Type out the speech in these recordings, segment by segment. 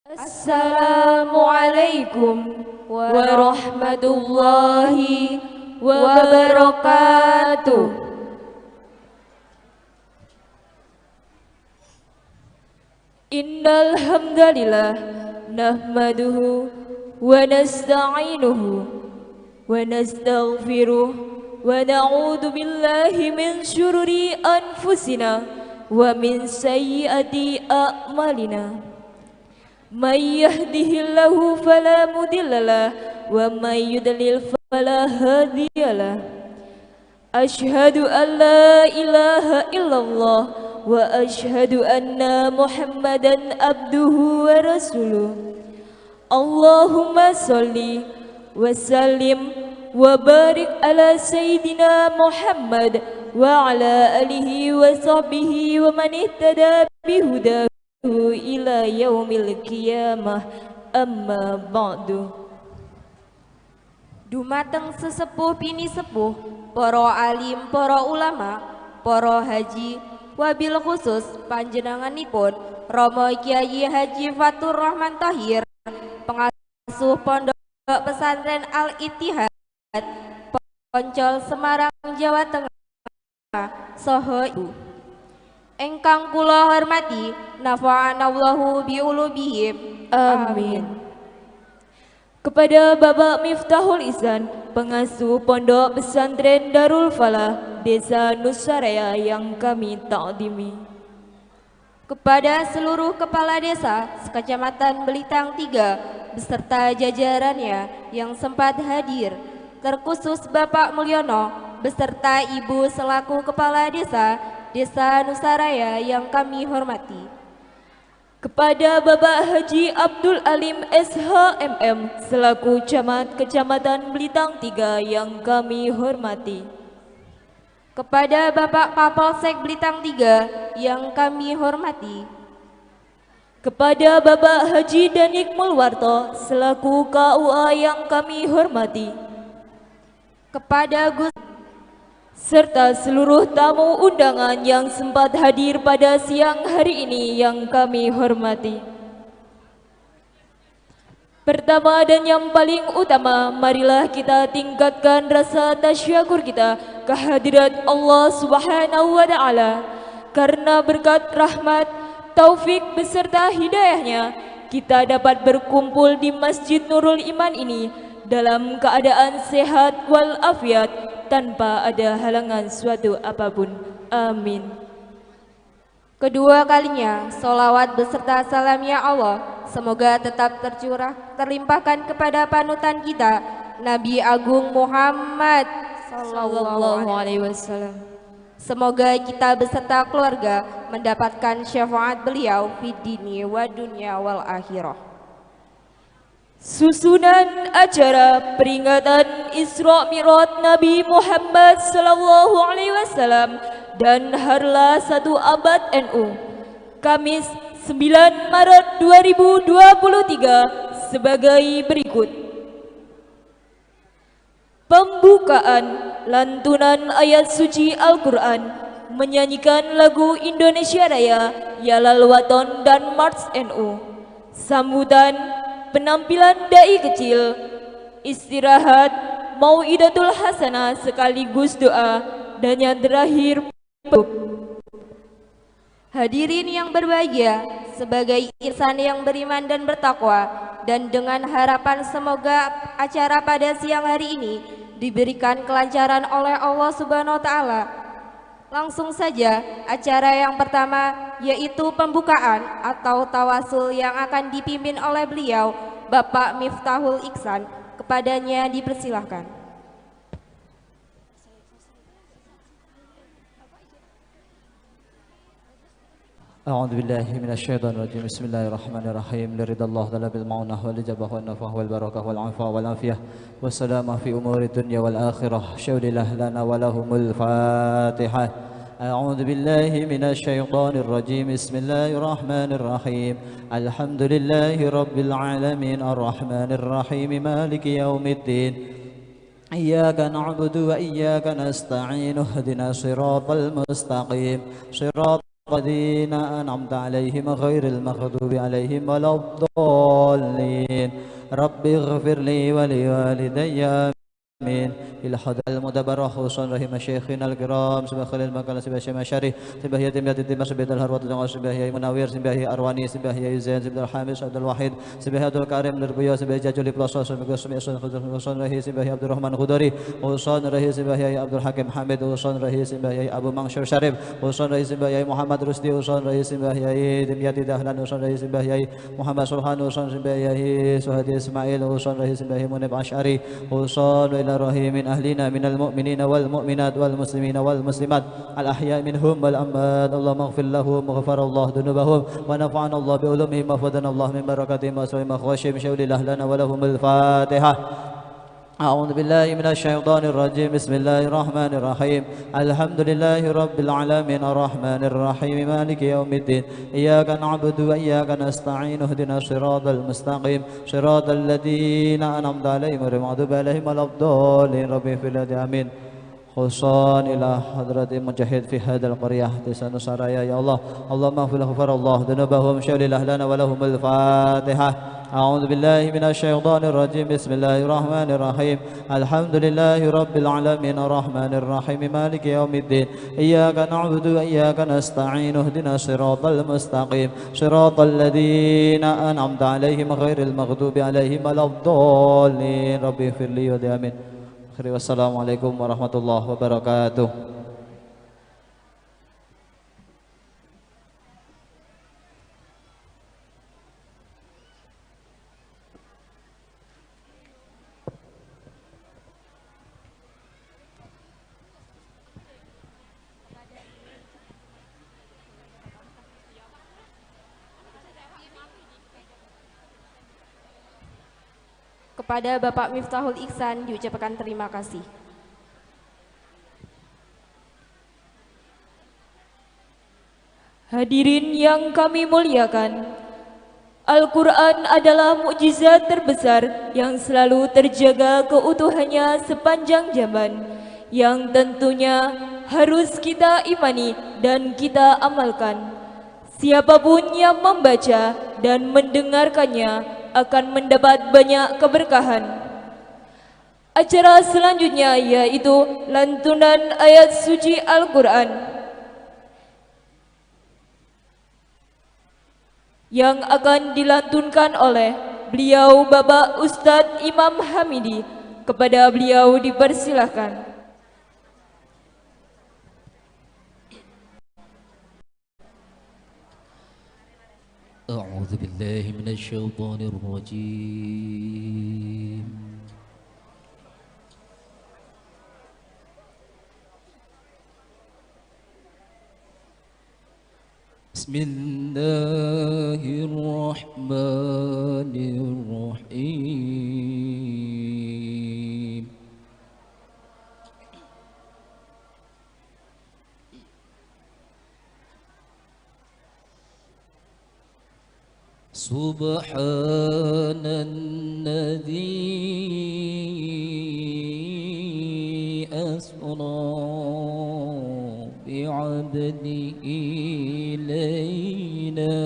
Assalamualaikum warahmatullahi wabarakatuh. Innal hamdalillah nahmaduhu wa nasta'inuhu wa nastaghfiruh wa na'udzu billahi min syururi anfusina wa min sayyiati a'malina. May yahdihillahu fala mudhillalah wa may yudlil fala hadiyalah. Asyhadu an la ilaha illallah wa asyhadu anna Muhammadan abduhu wa rasuluh. Allahumma sholli wa sallim wa barik ala sayyidina Muhammad wa ala alihi wa sahbihi wa man ihtada bihudahu ila yaumil qiyamah, amma ba'du. Dumateng sesepuh pini sepuh, para alim, para ulama, para haji, wabil khusus panjenenganipun Romo Kiai Haji Fatur Rahman Tahir, pengasuh Pondok Pesantren Al Ittihad Poncol Semarang, Jawa Tengah, soho ibu engkang kula hormati, nafa'anallahu biulubihim, amin. Kepada Bapak Miftahul Ihsan, pengasuh Pondok Pesantren Darul Falah, Desa Nusaraya yang kami takdimi. Kepada seluruh kepala desa sekecamatan Belitang 3 beserta jajarannya yang sempat hadir, terkhusus Bapak Mulyono beserta Ibu selaku kepala desa Desa Nusaraya yang kami hormati. Kepada Bapak Haji Abdul Alim SHMM selaku Camat Kecamatan Belitang 3 yang kami hormati. Kepada Bapak Kapolsek Belitang 3 yang kami hormati. Kepada Bapak Haji Danik Mulwarto selaku KUA yang kami hormati. Kepada Gus serta seluruh tamu undangan yang sempat hadir pada siang hari ini yang kami hormati. Pertama dan yang paling utama, marilah kita tingkatkan rasa tasyakur kita kehadirat Allah Subhanahu wa Ta'ala, karena berkat rahmat, taufik beserta hidayahnya, kita dapat berkumpul di Masjid Nurul Iman ini dalam keadaan sehat walafiat tanpa ada halangan suatu apapun. Amin. Kedua kalinya, solawat beserta salam ya Allah semoga tetap tercurah terlimpahkan kepada panutan kita Nabi Agung Muhammad Sallallahu Alaihi Wasallam. Semoga kita beserta keluarga mendapatkan syafaat beliau fid dini wa dunya wal akhirah. Susunan acara peringatan Isra Mi'raj Nabi Muhammad Sallallahu Alaihi Wasallam dan Harlah 1 Abad NU, Kamis 9 Maret 2023 sebagai berikut. Pembukaan lantunan ayat suci Al-Quran, menyanyikan lagu Indonesia Raya, Yalal Waton dan Mars NU. Sambutan penampilan dai kecil, istirahat, mauidatul hasanah sekaligus doa, dan yang terakhir penutup. Hadirin yang berbahagia, sebagai insan yang beriman dan bertakwa, dan dengan harapan semoga acara pada siang hari ini diberikan kelancaran oleh Allah Subhanahu wa Ta'ala. Langsung saja acara yang pertama yaitu pembukaan atau tawasul yang akan dipimpin oleh beliau Bapak Miftahul Iksan. Kepadanya dipersilahkan. أعوذ بالله من الشيطان الرجيم. بسم الله الرحمن الرحيم. لرضا الله تعالى بالمعونة والإجابة والنفع والبركة والعفو والعافية والسلامة في أمور الدنيا والآخرة. شول الله لنا ولهم الفاتحة. أعوذ بالله من الشيطان الرجيم. بسم الله الرحمن الرحيم. الحمد لله رب العالمين الرحمن الرحيم مالك يوم الدين. إياك نعبد وإياك نستعين اهدنا صراط المستقيم صراط الذين أنعمت عليهم غير المغضوب عليهم ولا الضالين. رب اغفر لي ولوالدي آمين. إلى حضرة المدبرة خصوصا رحم شيخنا الكرام سبح خليل مكان سبح شمشاري سبح يتيم يتيم سبح الهروة سبح مناوير سبح أرواني سبح زين سبح الحامد عبد الوحيد سبح عبد الكريم لربيا سبح جاجولي بلاصة سبح سبح خصوصا رحي سبح عبد الرحمن خضري خصوصا رحي سبح عبد الحكيم حامد خصوصا رحي سبح أبو منصور شريف خصوصا رحي سبح محمد رشدي خصوصا رحي سبح دمياطي دهلان خصوصا رحي سبح محمد سبحان خصوصا سبح سهدي إسماعيل خصوصا رحي سبح منيب أشعري خصوصا إلى رحيم من أهلنا من المؤمنين والمؤمنات والمسلمين والمسلمات الأحياء منهم والأموات. اللهم اغفر لهم وغفر الله ذنوبهم ونفعنا الله بعلومهم وفضلنا الله من بركاتهم وسوء مخوشهم شول الله لنا ولهم. الفاتحة. أعوذ بالله من الشيطان الرجيم. بسم الله الرحمن الرحيم. الحمد لله رب العالمين الرحمن الرحيم مالك يوم الدين. إياك نعبد وإياك نستعين اهدنا الصراط المستقيم صراط الذين أنعمت عليهم غير المغضوب عليهم ولا الضالين. ربي في الأرض آمين. خصوصا إلى حضرة المجاهد في هذا القرية ديسا نصرايا يا الله. اللهم اغفر غفر الله ذنوبهم شول لنا ولهم. الفاتحة. أعوذ بالله من الشيطان الرجيم. بسم الله الرحمن الرحيم. الحمد لله رب العالمين الرحمن الرحيم مالك يوم الدين. إياك نعبد وإياك نستعين اهدنا الصراط المستقيم صراط الذين أنعمت عليهم غير المغضوب عليهم ولا الضالين. ربي اغفر لي ولي آمين. Wassalamualaikum warahmatullahi wabarakatuh. Kepada Bapak Miftahul Iksan diucapkan terima kasih. Hadirin yang kami muliakan, Al-Quran adalah mukjizat terbesar yang selalu terjaga keutuhannya sepanjang zaman, yang tentunya harus kita imani dan kita amalkan. Siapapun yang membaca dan mendengarkannya akan mendapat banyak keberkahan. Acara selanjutnya yaitu lantunan ayat suci Al-Quran yang akan dilantunkan oleh beliau Bapak Ustadz Imam Hamidi. Kepada beliau dipersilahkan. أعوذ بالله من الشيطان الرجيم. بسم الله الرحمن الرحيم. سبحان الذي أسرى بعبده ليلا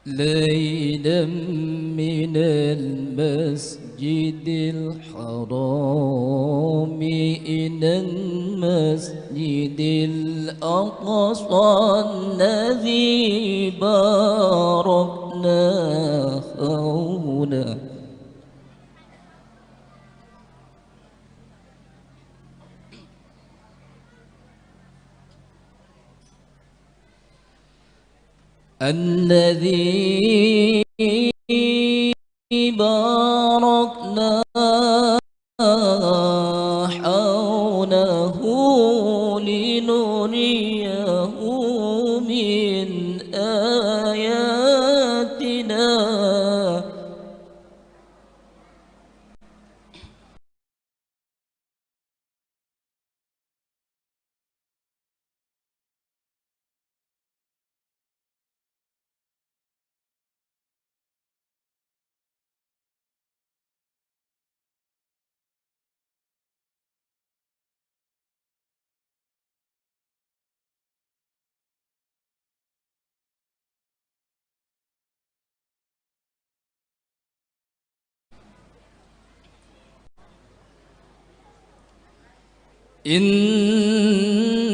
ليلا من المسجد الحرام إلى المسجد الأقصى الذي باركنا حوله الذي باركنا حوله لنريه من آياتنا. إنه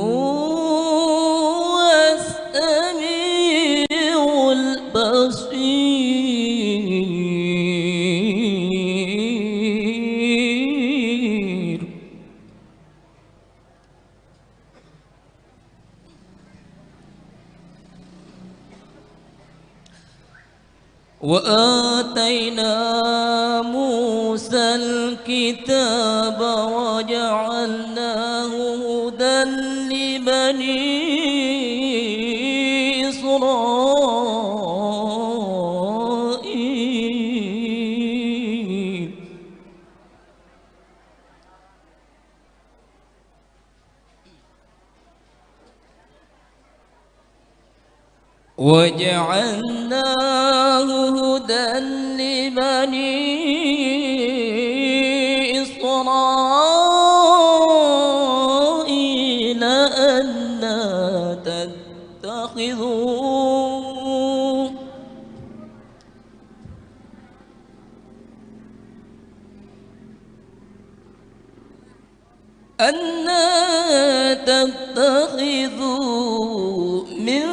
هو السميع البصير. وآتينا موسى الكتاب وجعلناه هدى لبني إسرائيل وجعلناه هدى لبني إسرائيل ألا تتخذوا من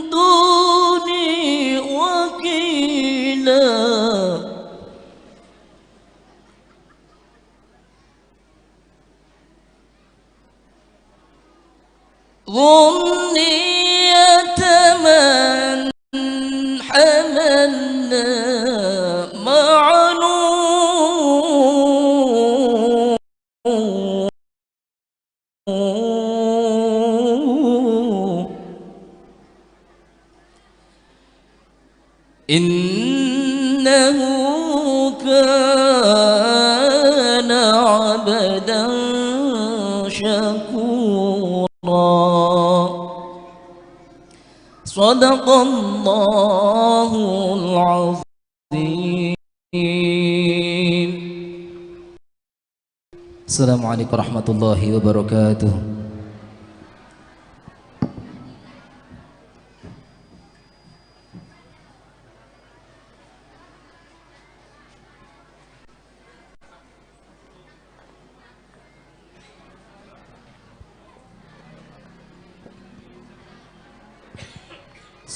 دوني وكيلا. ذرية من حملنا مع نوح إنه كان عبدا شكورا. صدق الله العظيم. السلام عليكم ورحمة الله وبركاته.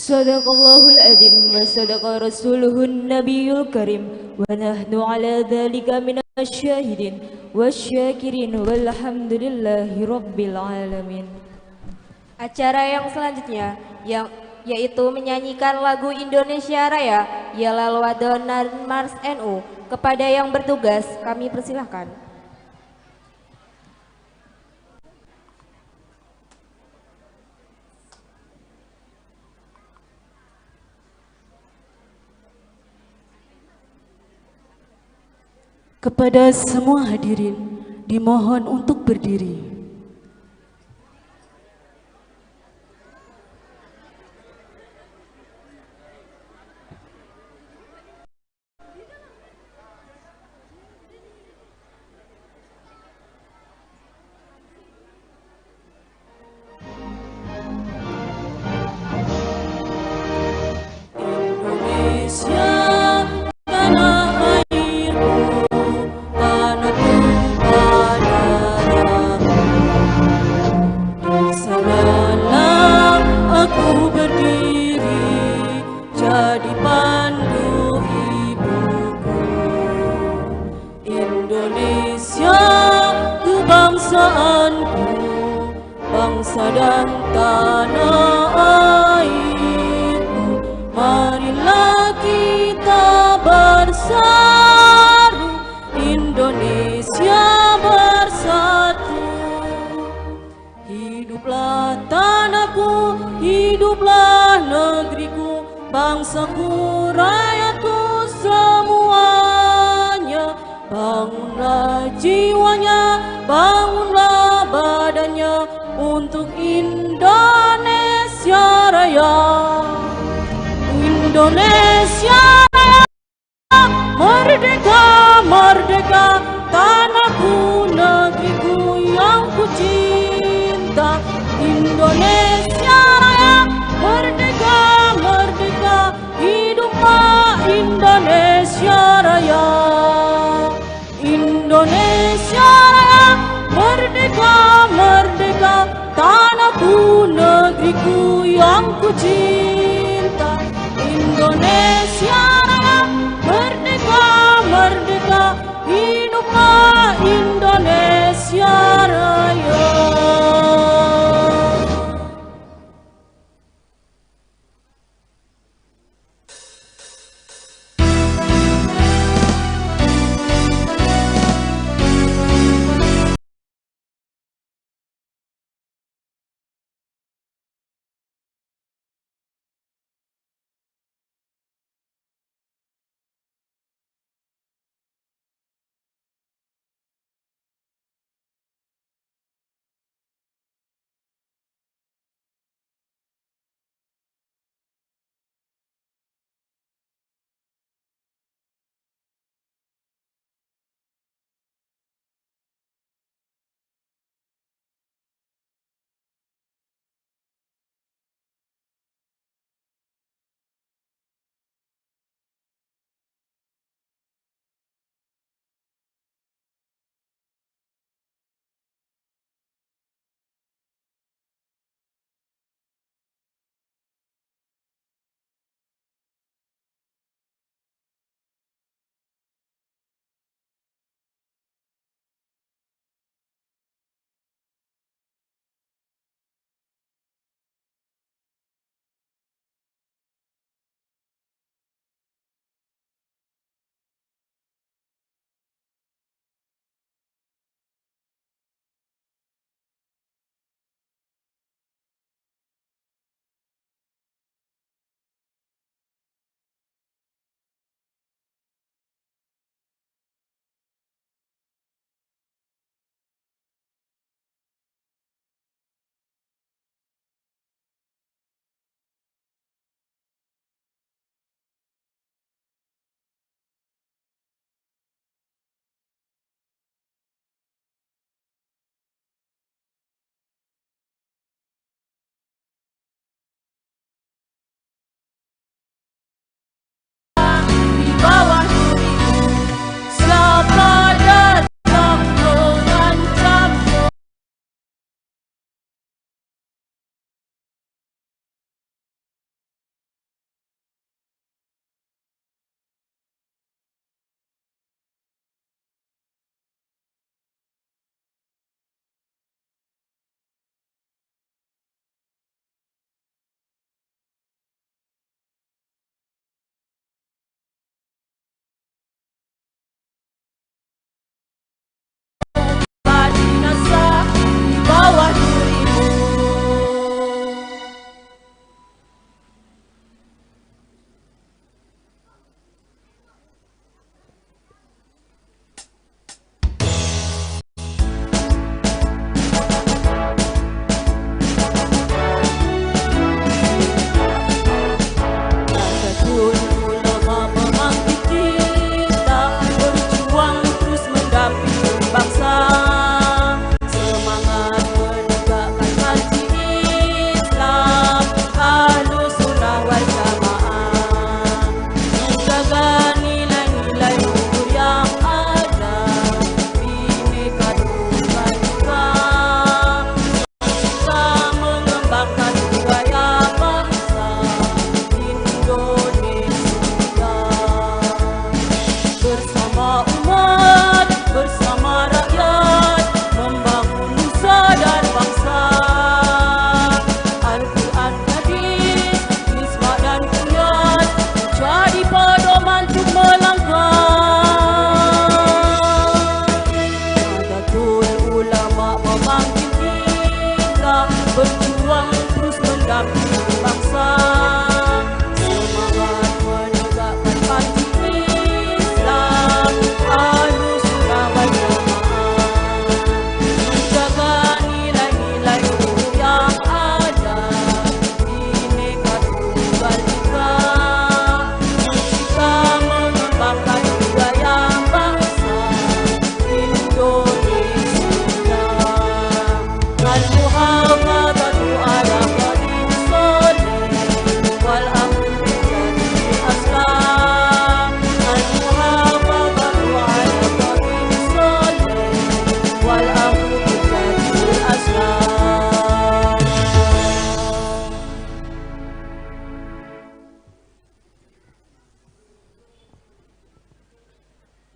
صدق الله العظيم وصدق رسوله النبي الكريم ونحن على ذلك من الشاهدين والشاكرين والحمد لله رب العالمين. Acara yang selanjutnya yang yaitu menyanyikan lagu Indonesia Raya ialah Lawadonan Mars NU. Kepada yang bertugas kami persilahkan. Kepada semua hadirin dimohon untuk berdiri. Indonesia tanah airku, tanah tumpah darahku. Di sanalah aku berdiri, jadi pandu ibuku. Indonesia kebangsaanku, bangsa dan tanah airku. Marilah kita berseru, Indonesia bersatu. Hiduplah tanahku, hiduplah negeriku, bangsaku, rakyatku semuanya. Bangunlah jiwanya, bangunlah badannya untuk Indonesia Raya. Indonesia Raya, merdeka, merdeka, tanahku, negeriku yang ku cinta. Indonesia Raya, merdeka, merdeka, hiduplah Indonesia Raya. Indonesia Negeriku yang ku cinta, Indonesia Raya, merdeka, merdeka, hiduplah Indonesia Raya.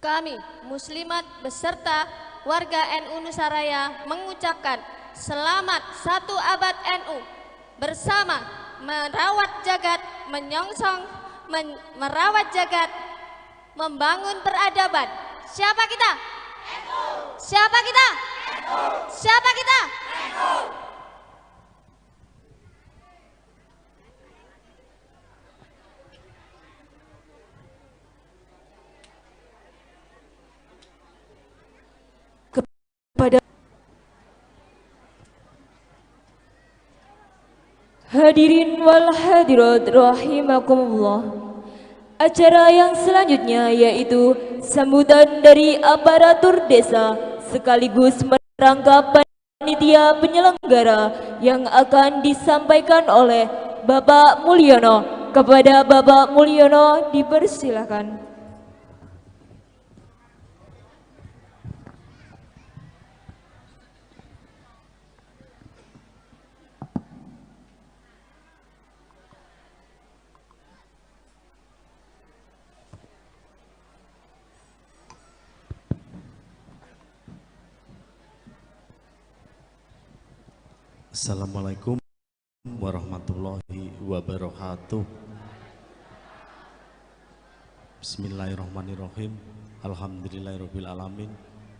Kami, Muslimat beserta warga NU Nusaraya mengucapkan selamat 1 abad NU bersama merawat jagat, menyongsong, merawat jagat, membangun peradaban. Siapa kita? NU. Siapa kita? NU. Siapa kita? NU. Kepada hadirin wal hadirat rahimakumullah. Acara yang selanjutnya yaitu sambutan dari aparatur desa sekaligus merangkap panitia penyelenggara yang akan disampaikan oleh Bapak Mulyono. Kepada Bapak Mulyono dipersilakan. Assalamualaikum warahmatullahi wabarakatuh. Bismillahirrahmanirrahim. Alhamdulillahirabbil alamin.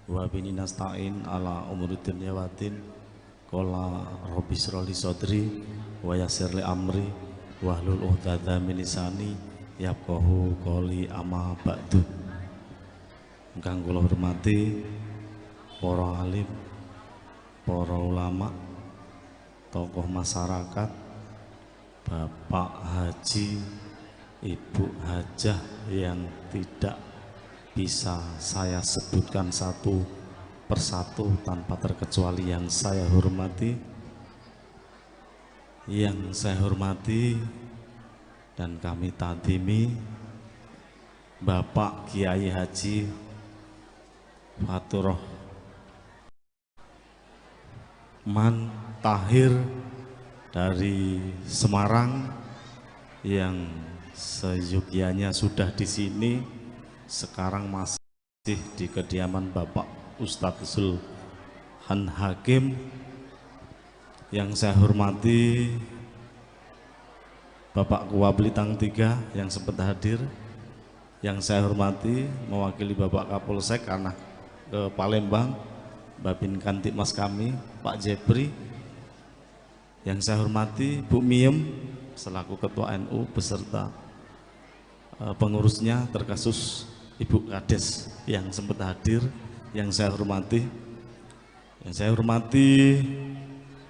Wa bihi nasta'in ala umuri dunya waddin. Qala rabbi shrah li sadri wa yassir li amri wahlul 'uqdatam min lisani yafqahu qouli, amma ba'du. Ingkang kula hormati para alim, para ulama, tokoh masyarakat, Bapak Haji, Ibu Hajah yang tidak bisa saya sebutkan satu persatu tanpa terkecuali yang saya hormati, yang saya hormati dan kami tadimi Bapak Kiai Haji Faturrahman Tahir dari Semarang yang seyogyanya sudah di sini, sekarang masih di kediaman Bapak Ustadz Zulhan Hakim. Yang saya hormati Bapak Kuwablitang 3 yang sempat hadir, yang saya hormati mewakili Bapak Kapolsek karena ke Palembang, Babin Kantipmas kami, Pak Jepri. Yang saya hormati Bu Miem selaku Ketua NU beserta pengurusnya, terkasus Ibu Kades yang sempat hadir, yang saya hormati. Yang saya hormati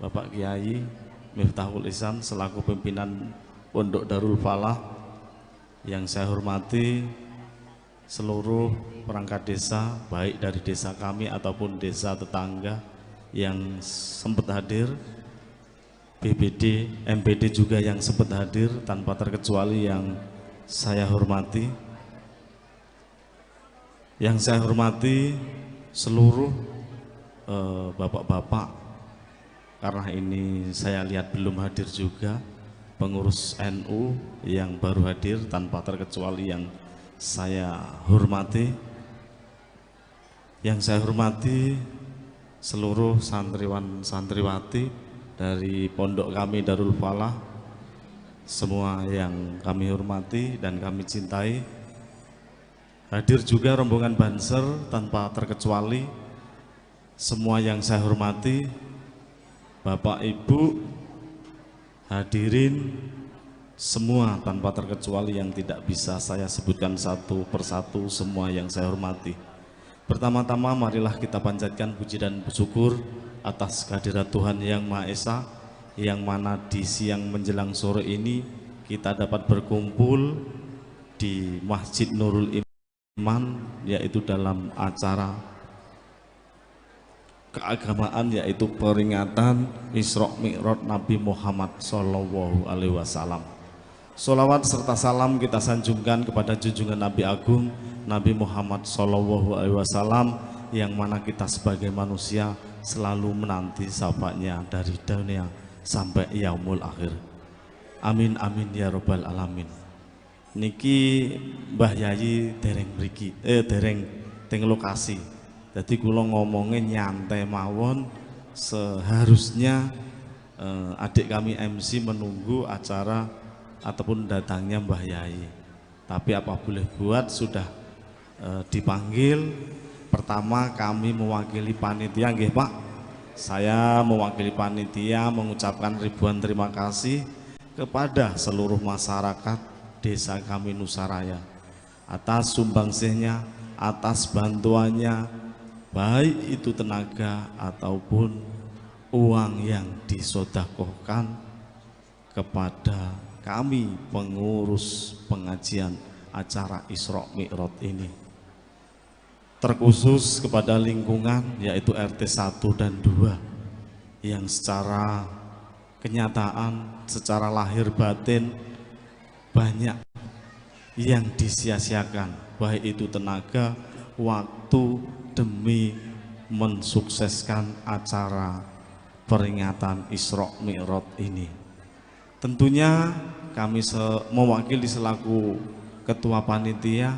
Bapak Kiai Miftahul Ihsan selaku pimpinan Pondok Darul Falah. Yang saya hormati seluruh perangkat desa, baik dari desa kami ataupun desa tetangga yang sempat hadir, BPD, MPD juga yang sempat hadir tanpa terkecuali yang saya hormati. Yang saya hormati seluruh bapak-bapak, karena ini saya lihat belum hadir juga, pengurus NU yang baru hadir tanpa terkecuali yang saya hormati. Yang saya hormati seluruh santriwan santriwati dari pondok kami Darul Falah, semua yang kami hormati dan kami cintai. Hadir juga rombongan Banser tanpa terkecuali, semua yang saya hormati. Bapak Ibu hadirin semua tanpa terkecuali yang tidak bisa saya sebutkan satu persatu, semua yang saya hormati. Pertama-tama marilah kita panjatkan puji dan syukur atas kehadirat Tuhan Yang Maha Esa, yang mana di siang menjelang sore ini kita dapat berkumpul di Masjid Nurul Iman, yaitu dalam acara keagamaan, yaitu peringatan Isra Mi'raj Nabi Muhammad Shallallahu Alaihi Wasallam. Sholawat serta salam kita sanjungkan kepada junjungan Nabi Agung Nabi Muhammad Shallallahu Alaihi Wasallam, yang mana kita sebagai manusia selalu menanti syafaatnya dari dunia sampai yaumul akhir. Amin amin ya robbal alamin. Niki Mbah Yayi dereng mriki, dereng teng lokasi. Jadi kula ngomongnya nyantai mawon, seharusnya adik kami MC menunggu acara ataupun datangnya Mbah Yai. Tapi apa boleh buat, sudah dipanggil. Pertama kami mewakili panitia nggih Pak. Saya mewakili panitia mengucapkan ribuan terima kasih kepada seluruh masyarakat desa kami Nusaraya atas sumbangsihnya, atas bantuannya, baik itu tenaga ataupun uang yang disodakohkan kepada kami pengurus pengajian acara Isra Mi'raj ini. Terkhusus kepada lingkungan yaitu RT 1 dan 2 yang secara kenyataan, secara lahir batin banyak yang disia-siakan, baik itu tenaga, waktu demi mensukseskan acara peringatan Isra Mi'raj ini. Tentunya kami mewakili selaku ketua panitia,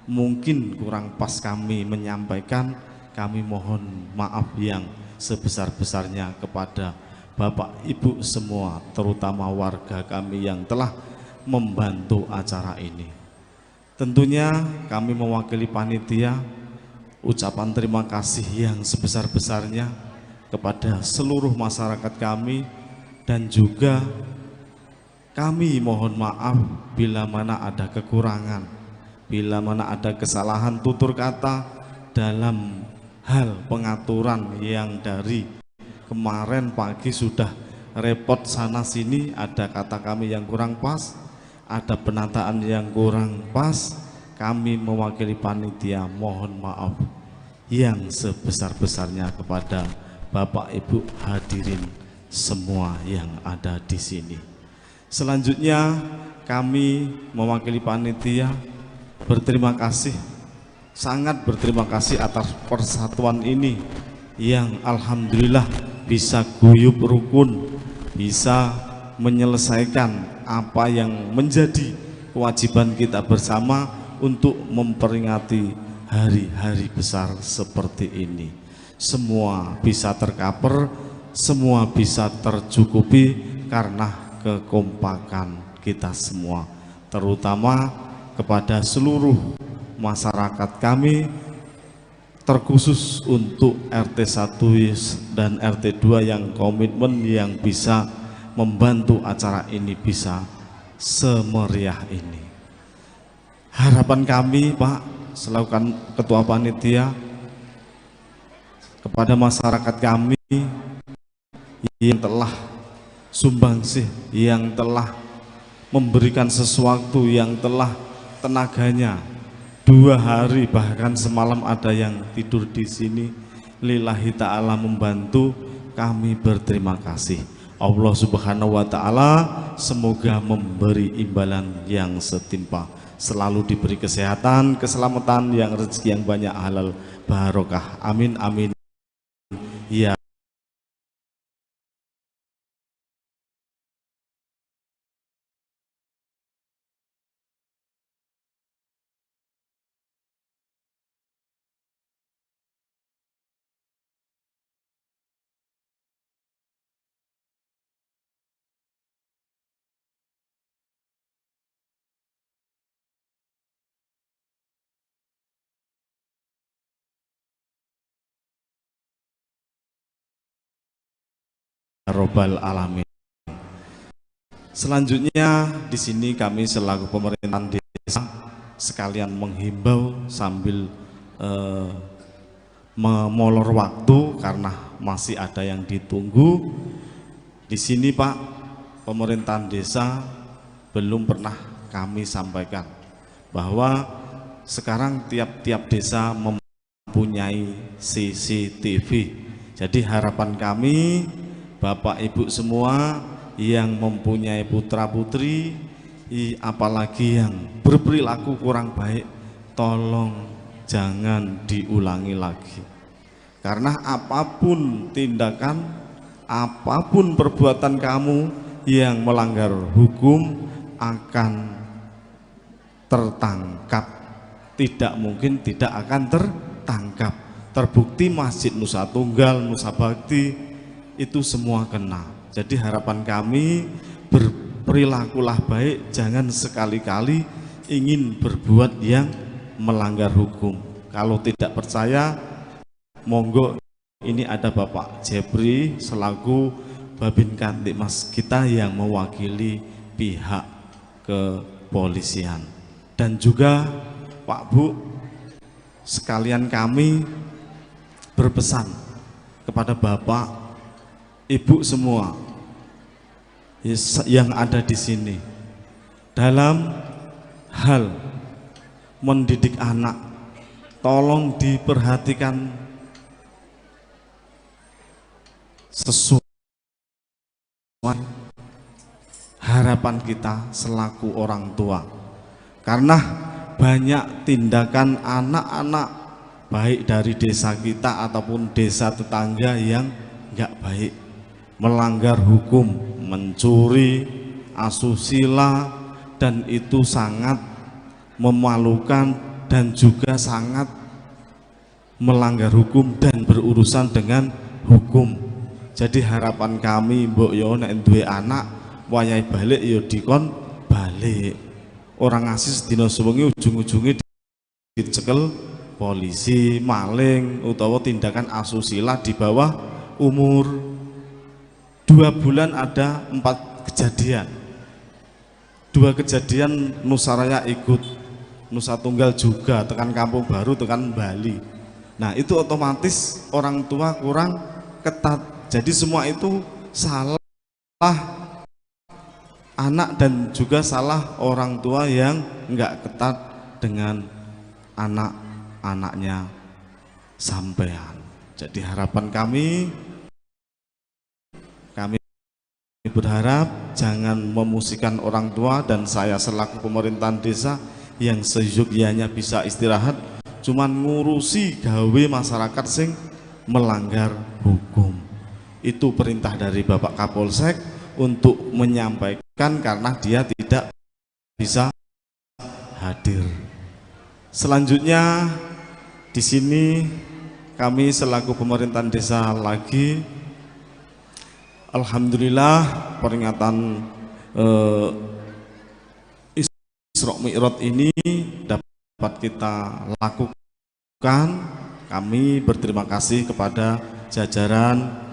mungkin kurang pas kami menyampaikan, kami mohon maaf yang sebesar-besarnya kepada Bapak Ibu semua, terutama warga kami yang telah membantu acara ini. Tentunya kami mewakili panitia, ucapan terima kasih yang sebesar-besarnya kepada seluruh masyarakat kami, dan juga kami mohon maaf bila mana ada kekurangan, bila mana ada kesalahan tutur kata dalam hal pengaturan yang dari kemarin pagi sudah repot sana sini, ada kata kami yang kurang pas, ada penataan yang kurang pas. Kami mewakili panitia mohon maaf yang sebesar-besarnya kepada Bapak Ibu hadirin semua yang ada di sini. Selanjutnya kami mewakili panitia berterima kasih, sangat berterima kasih atas persatuan ini yang alhamdulillah bisa guyub rukun, bisa menyelesaikan apa yang menjadi kewajiban kita bersama untuk memperingati hari-hari besar seperti ini. Semua bisa tercover, semua bisa tercukupi karena kekompakan kita semua, terutama kepada seluruh masyarakat kami, terkhusus untuk RT 1 dan RT 2 yang komitmen yang bisa membantu acara ini bisa semeriah ini. Harapan kami Pak, selaku ketua panitia, kepada masyarakat kami yang telah sumbangsih, yang telah memberikan sesuatu, yang telah tenaganya 2 hari bahkan semalam ada yang tidur di sini, lillahi ta'ala membantu, kami berterima kasih. Allah Subhanahu wa ta'ala semoga memberi imbalan yang setimpa, selalu diberi kesehatan, keselamatan, yang rezeki yang banyak, halal barokah. Amin amin ya robbal alamin. Selanjutnya di sini kami selaku pemerintahan desa sekalian menghimbau sambil memolor waktu karena masih ada yang ditunggu. Di sini Pak, pemerintahan desa belum pernah kami sampaikan bahwa sekarang tiap-tiap desa mempunyai CCTV. Jadi harapan kami Bapak Ibu semua yang mempunyai putra-putri, apalagi yang berperilaku kurang baik, tolong jangan diulangi lagi. Karena apapun tindakan, apapun perbuatan kamu yang melanggar hukum akan tertangkap. Tidak mungkin tidak akan tertangkap. Terbukti Masjid Nusa Tunggal, Nusa Bakti itu semua kena. Jadi harapan kami, berperilakulah baik, jangan sekali-kali ingin berbuat yang melanggar hukum. Kalau tidak percaya, monggo, ini ada Bapak Jepri selaku Babin Kamtibmas kita yang mewakili pihak kepolisian. Dan juga Pak, Bu sekalian, kami berpesan kepada Bapak, Ibu semua yang ada di sini, dalam hal mendidik anak tolong diperhatikan sesuai harapan kita selaku orang tua, karena banyak tindakan anak-anak baik dari desa kita ataupun desa tetangga yang nggak baik, melanggar hukum, mencuri, asusila, dan itu sangat memalukan dan juga sangat melanggar hukum dan berurusan dengan hukum. Jadi harapan kami, mbok yo nek duwe anak wayahe balik yo dikon balik. Ora ngasi sedina sewengi ujung-ujungnya dicekel polisi, maling utawa tindakan asusila di bawah umur. 2 bulan ada empat kejadian, dua kejadian Nusaraya ikut, Nusa Tunggal juga, tekan Kampung Baru, tekan Bali. Nah, itu otomatis orang tua kurang ketat. Jadi semua itu salah anak dan juga salah orang tua yang enggak ketat dengan anak-anaknya sampean. Jadi harapan kami, kami berharap jangan memusingkan orang tua, dan saya selaku pemerintahan desa yang seyogyanya bisa istirahat, cuman ngurusi gawe masyarakat sing melanggar hukum. Itu perintah dari Bapak Kapolsek untuk menyampaikan karena dia tidak bisa hadir. Selanjutnya, di sini kami selaku pemerintahan desa lagi, alhamdulillah peringatan Isra Mi'raj ini dapat kita lakukan. Kami berterima kasih kepada jajaran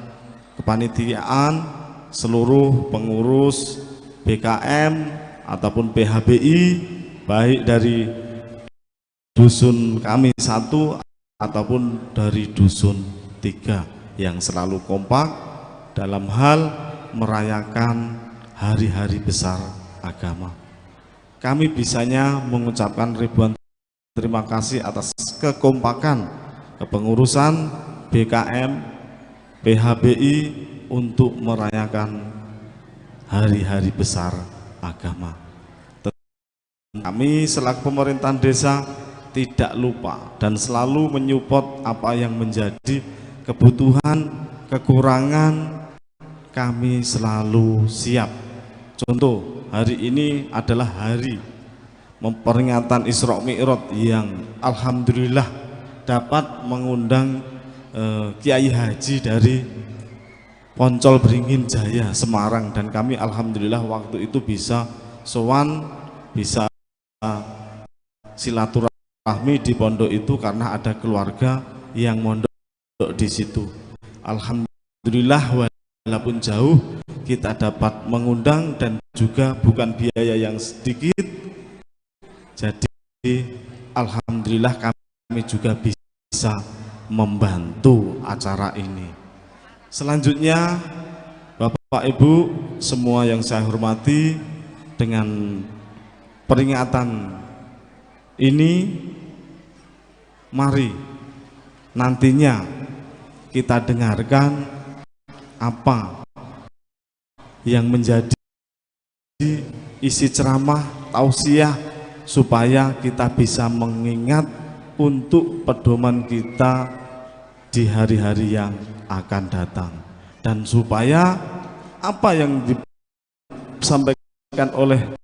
kepanitiaan, seluruh pengurus BKM ataupun PHBI, baik dari dusun kami satu ataupun dari dusun tiga, yang selalu kompak dalam hal merayakan hari-hari besar agama. Kami bisanya mengucapkan ribuan terima kasih atas kekompakan kepengurusan BKM PHBI untuk merayakan hari-hari besar agama. Kami selaku pemerintahan desa tidak lupa dan selalu menyupport apa yang menjadi kebutuhan, kekurangan, kami selalu siap. Contoh, hari ini adalah hari memperingatan Isra Mi'raj yang alhamdulillah dapat mengundang Kiai Haji dari Poncol Beringin Jaya Semarang, dan kami alhamdulillah waktu itu bisa sowan, bisa silaturahmi di pondok itu karena ada keluarga yang mondok di situ. Alhamdulillah, walaupun jauh kita dapat mengundang dan juga bukan biaya yang sedikit. Jadi alhamdulillah kami juga bisa membantu acara ini. Selanjutnya, Bapak, Ibu semua yang saya hormati, dengan peringatan ini mari nantinya kita dengarkan apa yang menjadi isi ceramah tausiah supaya kita bisa mengingat untuk pedoman kita di hari-hari yang akan datang dan supaya apa yang disampaikan oleh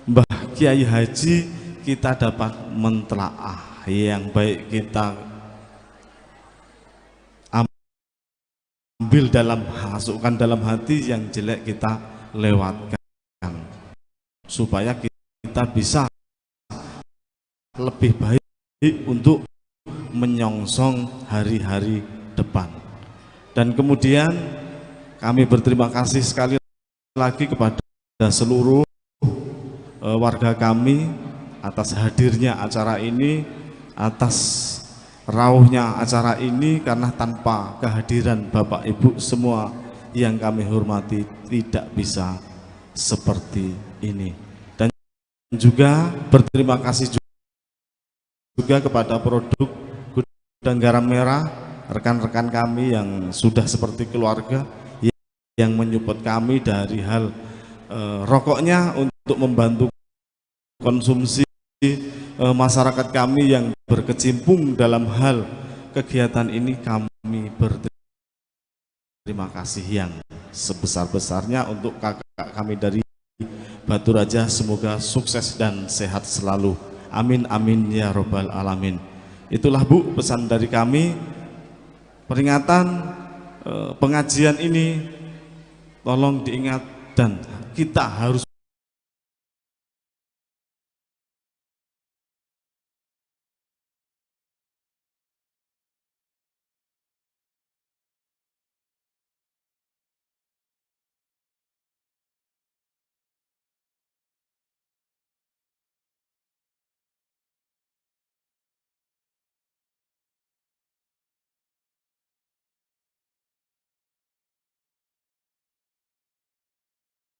Mbah Kiai Haji kita dapat mentelaah yang baik kita ambil dalam, masukkan dalam hati, yang jelek kita lewatkan, supaya kita bisa lebih baik untuk menyongsong hari-hari depan. Dan kemudian kami berterima kasih sekali lagi kepada seluruh warga kami atas hadirnya acara ini, atas rauhnya acara ini, karena tanpa kehadiran Bapak Ibu semua yang kami hormati tidak bisa seperti ini. Dan juga berterima kasih juga kepada produk Gudang Garam Merah, rekan-rekan kami yang sudah seperti keluarga, yang menyupport kami dari hal rokoknya untuk membantu konsumsi masyarakat kami yang berkecimpung dalam hal kegiatan ini. Kami berterima kasih yang sebesar-besarnya untuk kakak kami dari Baturaja, semoga sukses dan sehat selalu. Amin amin ya robbal alamin. Itulah Bu pesan dari kami. Peringatan pengajian ini tolong diingat, dan kita harus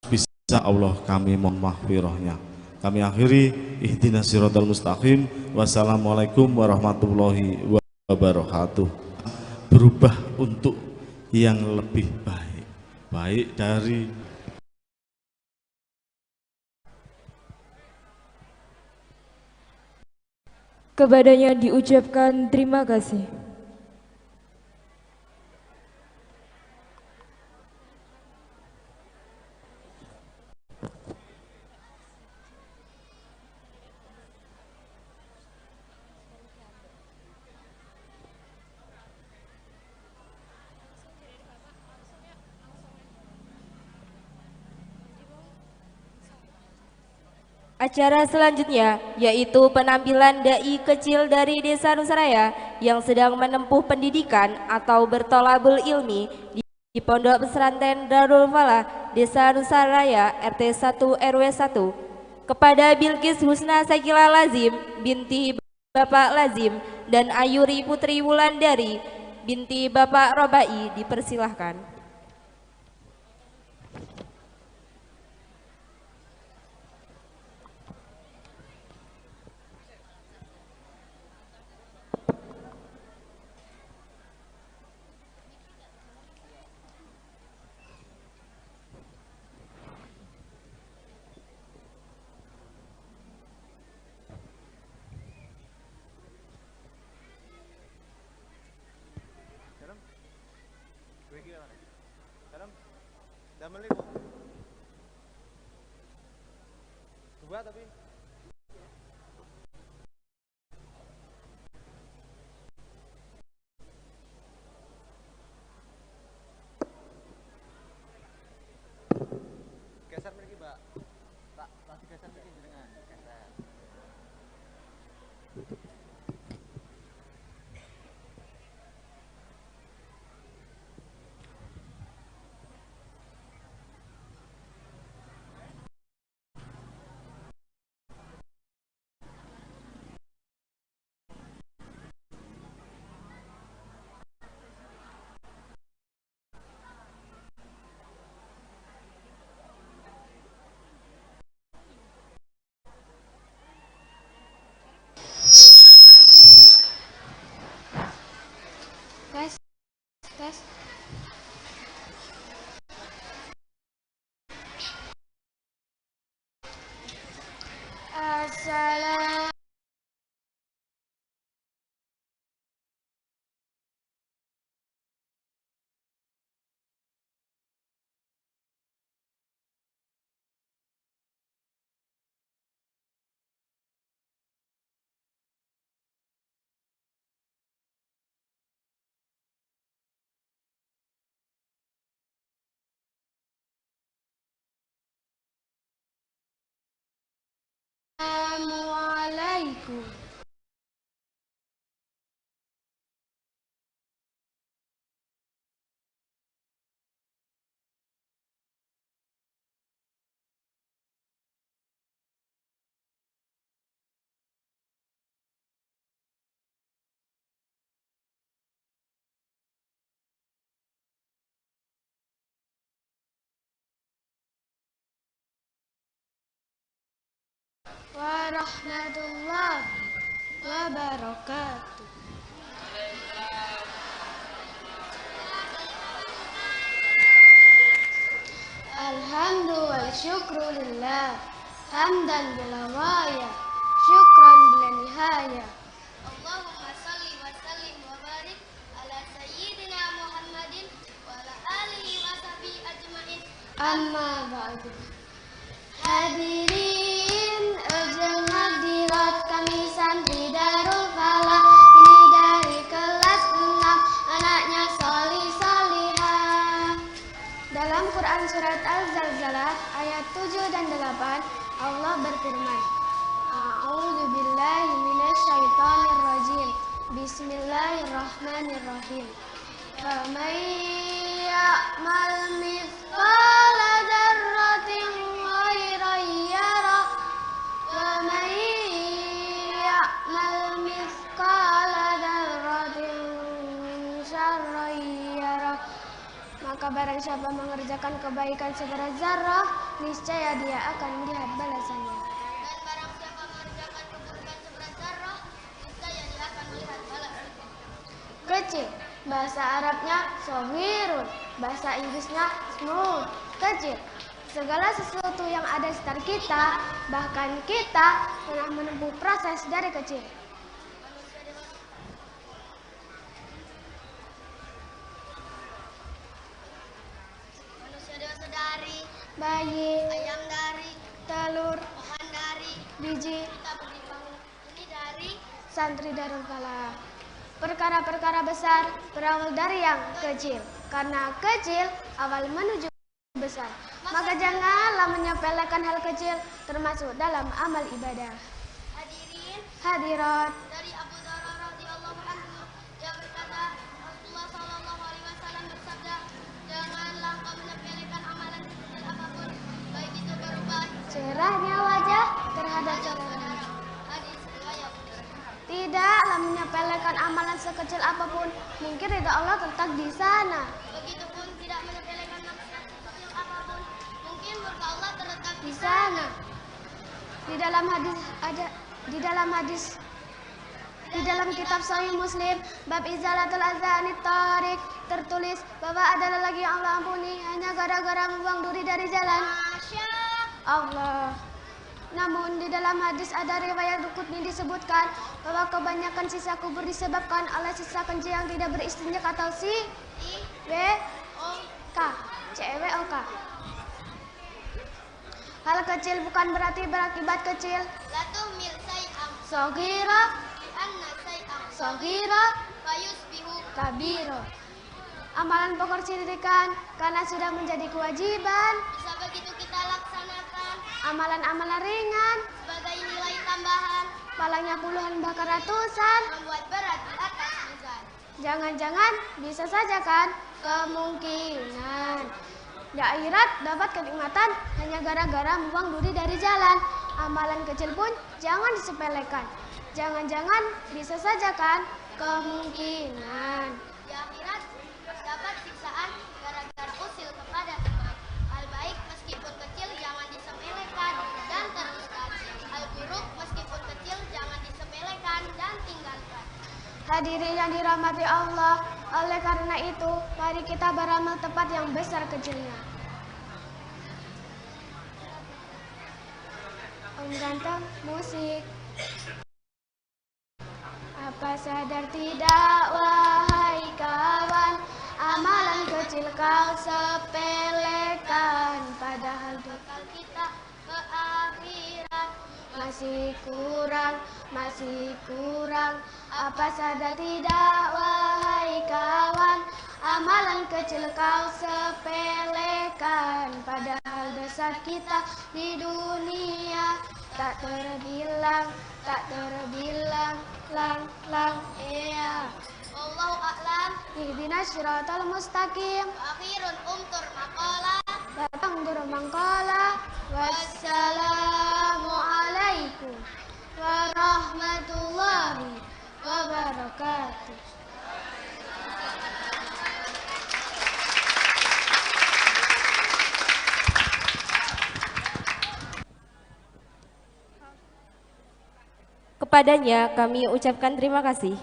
bisa Allah kami mohon mahfirahnya. Kami akhiri, ihdinas siratal mustaqim. Wassalamualaikum warahmatullahi wabarakatuh. Berubah untuk yang lebih baik, baik dari kepadanya diucapkan terima kasih. Acara selanjutnya yaitu penampilan dai kecil dari Desa Nusaraya yang sedang menempuh pendidikan atau bertolabul ilmi di Pondok Pesantren Darul Falah, Desa Nusaraya, RT 1 RW 1. Kepada Bilqis Husna Sakila Lazim binti Bapak Lazim dan Ayuri Putri Wulandari binti Bapak Robai dipersilahkan. Dua tapi geser mriki, Mbak. Tak lagi geser mriki jenengan, geser. Assalamualaikum. Warahmatullahi wabarakatuh. Alhamdulillah wa syukru lillah, hamdan bila ghaya, syukran bila nihaya. Allahumma salli wa sallim wa barik ala sayyidina Muhammadin wa ala alihi wa sahbihi ajma'in. Amma ba'du. Hadirin hadirat, kami santri Darul Falah, ini dari kelas 6, anaknya solih solihah. Dalam Quran surat Al-Zalzalah ayat 7 dan 8, Allah berfirman, A'udzu billahi minasyaitonir rajim. Bismillahirrahmanirrahim. Faman ya'mal mithqala dzarratin khairan yarah wa man ya'mal mithqala dzarratin syarran yarah. Maka barang siapa mengerjakan kebaikan seberat zarrah, niscaya dia akan melihat balasannya. Dan barang siapa mengerjakan keburukan seberat zarrah, niscaya dia akan melihat balasannya. Kecil, bahasa Arabnya sohirun, bahasa Inggrisnya small, kecil. Segala sesuatu yang ada di sekitar kita, bahkan kita pernah menempuh proses dari kecil. Manusia dewasa dari bayi, ayam dari telur, pohon dari biji, kita berdiri bangun ini dari santri Darul Falah. Perkara-perkara besar berawal dari yang kecil, karena kecil awal menuju besar. Maka janganlah menyepelekan hal kecil, termasuk dalam amal ibadah. Hadirin hadirat, dari Abu Dzar radhiyallahu anhu, dia berkata, Rasulullah sallallahu alaihi wasallam bersabda, janganlah kau menyepelekan amalan sekecil apapun, baik itu berupa cerahnya wajah terhadap saudara. Hadis riwayat. Tidaklah menyepelekan amalan sekecil apapun, mungkin ridha Allah terletak di sana. Begitupun tidak menyepelekan maksiat sekecil apapun, mungkin murka Allah terletak di sana. Di dalam hadis ada, di dalam hadis, di dalam kitab Sahih Muslim bab izalatul adza anit tariq tertulis bahwa ada lelaki yang Allah ampuni hanya gara-gara membuang duri dari jalan. Masya Allah. Namun di dalam hadis ada riwayat Qutni disebutkan bahwa kebanyakan sisa kubur disebabkan oleh sisa kencing yang tidak beristinjak atau C W O K C W O K. Hal kecil bukan berarti berakibat kecil. La tuhmil say'an Soghira li'anna say'an soghira fayusbihu kabiro. Amalan pokok didirikan karena sudah menjadi kewajiban. Bisa begitu kita laksanakan. Amalan-amalan ringan sebagai nilai tambahan, palanya puluhan bahkan ratusan, membuat berat di atas mizan. Jangan-jangan bisa saja kan kemungkinan di akhirat dapat kenikmatan hanya gara-gara membuang duri dari jalan. Amalan kecil pun jangan disepelekan. Jangan-jangan bisa saja kan kemungkinan di akhirat dapat siksaan gara-gara usil kepada teman. Hal baik meskipun kecil jangan disepelekan dan teruskan. Hal buruk meskipun kecil jangan disepelekan dan tinggalkan. Hadirin yang dirahmati Allah, oleh karena itu mari kita beramal tepat yang besar kecilnya. Om ganteng musik. Apa sadar tidak wahai kawan, amalan kecil kau sepelekan, padahal Bekal kita ke akhirat masih kurang, masih kurang. Apa sadar tidak wahai kawan, amalan kecil kau sepelekan, padahal dosa kita di dunia tak terbilang, Tak terbilang lang lang. Iya. Wallahu a'lam. Ihdinas siratal mustaqim. Akhirun umtur maqala. Batang mangkala. Wassalamualaikum warahmatullahi wabarakatuh. Kepadanya kami ucapkan terima kasih.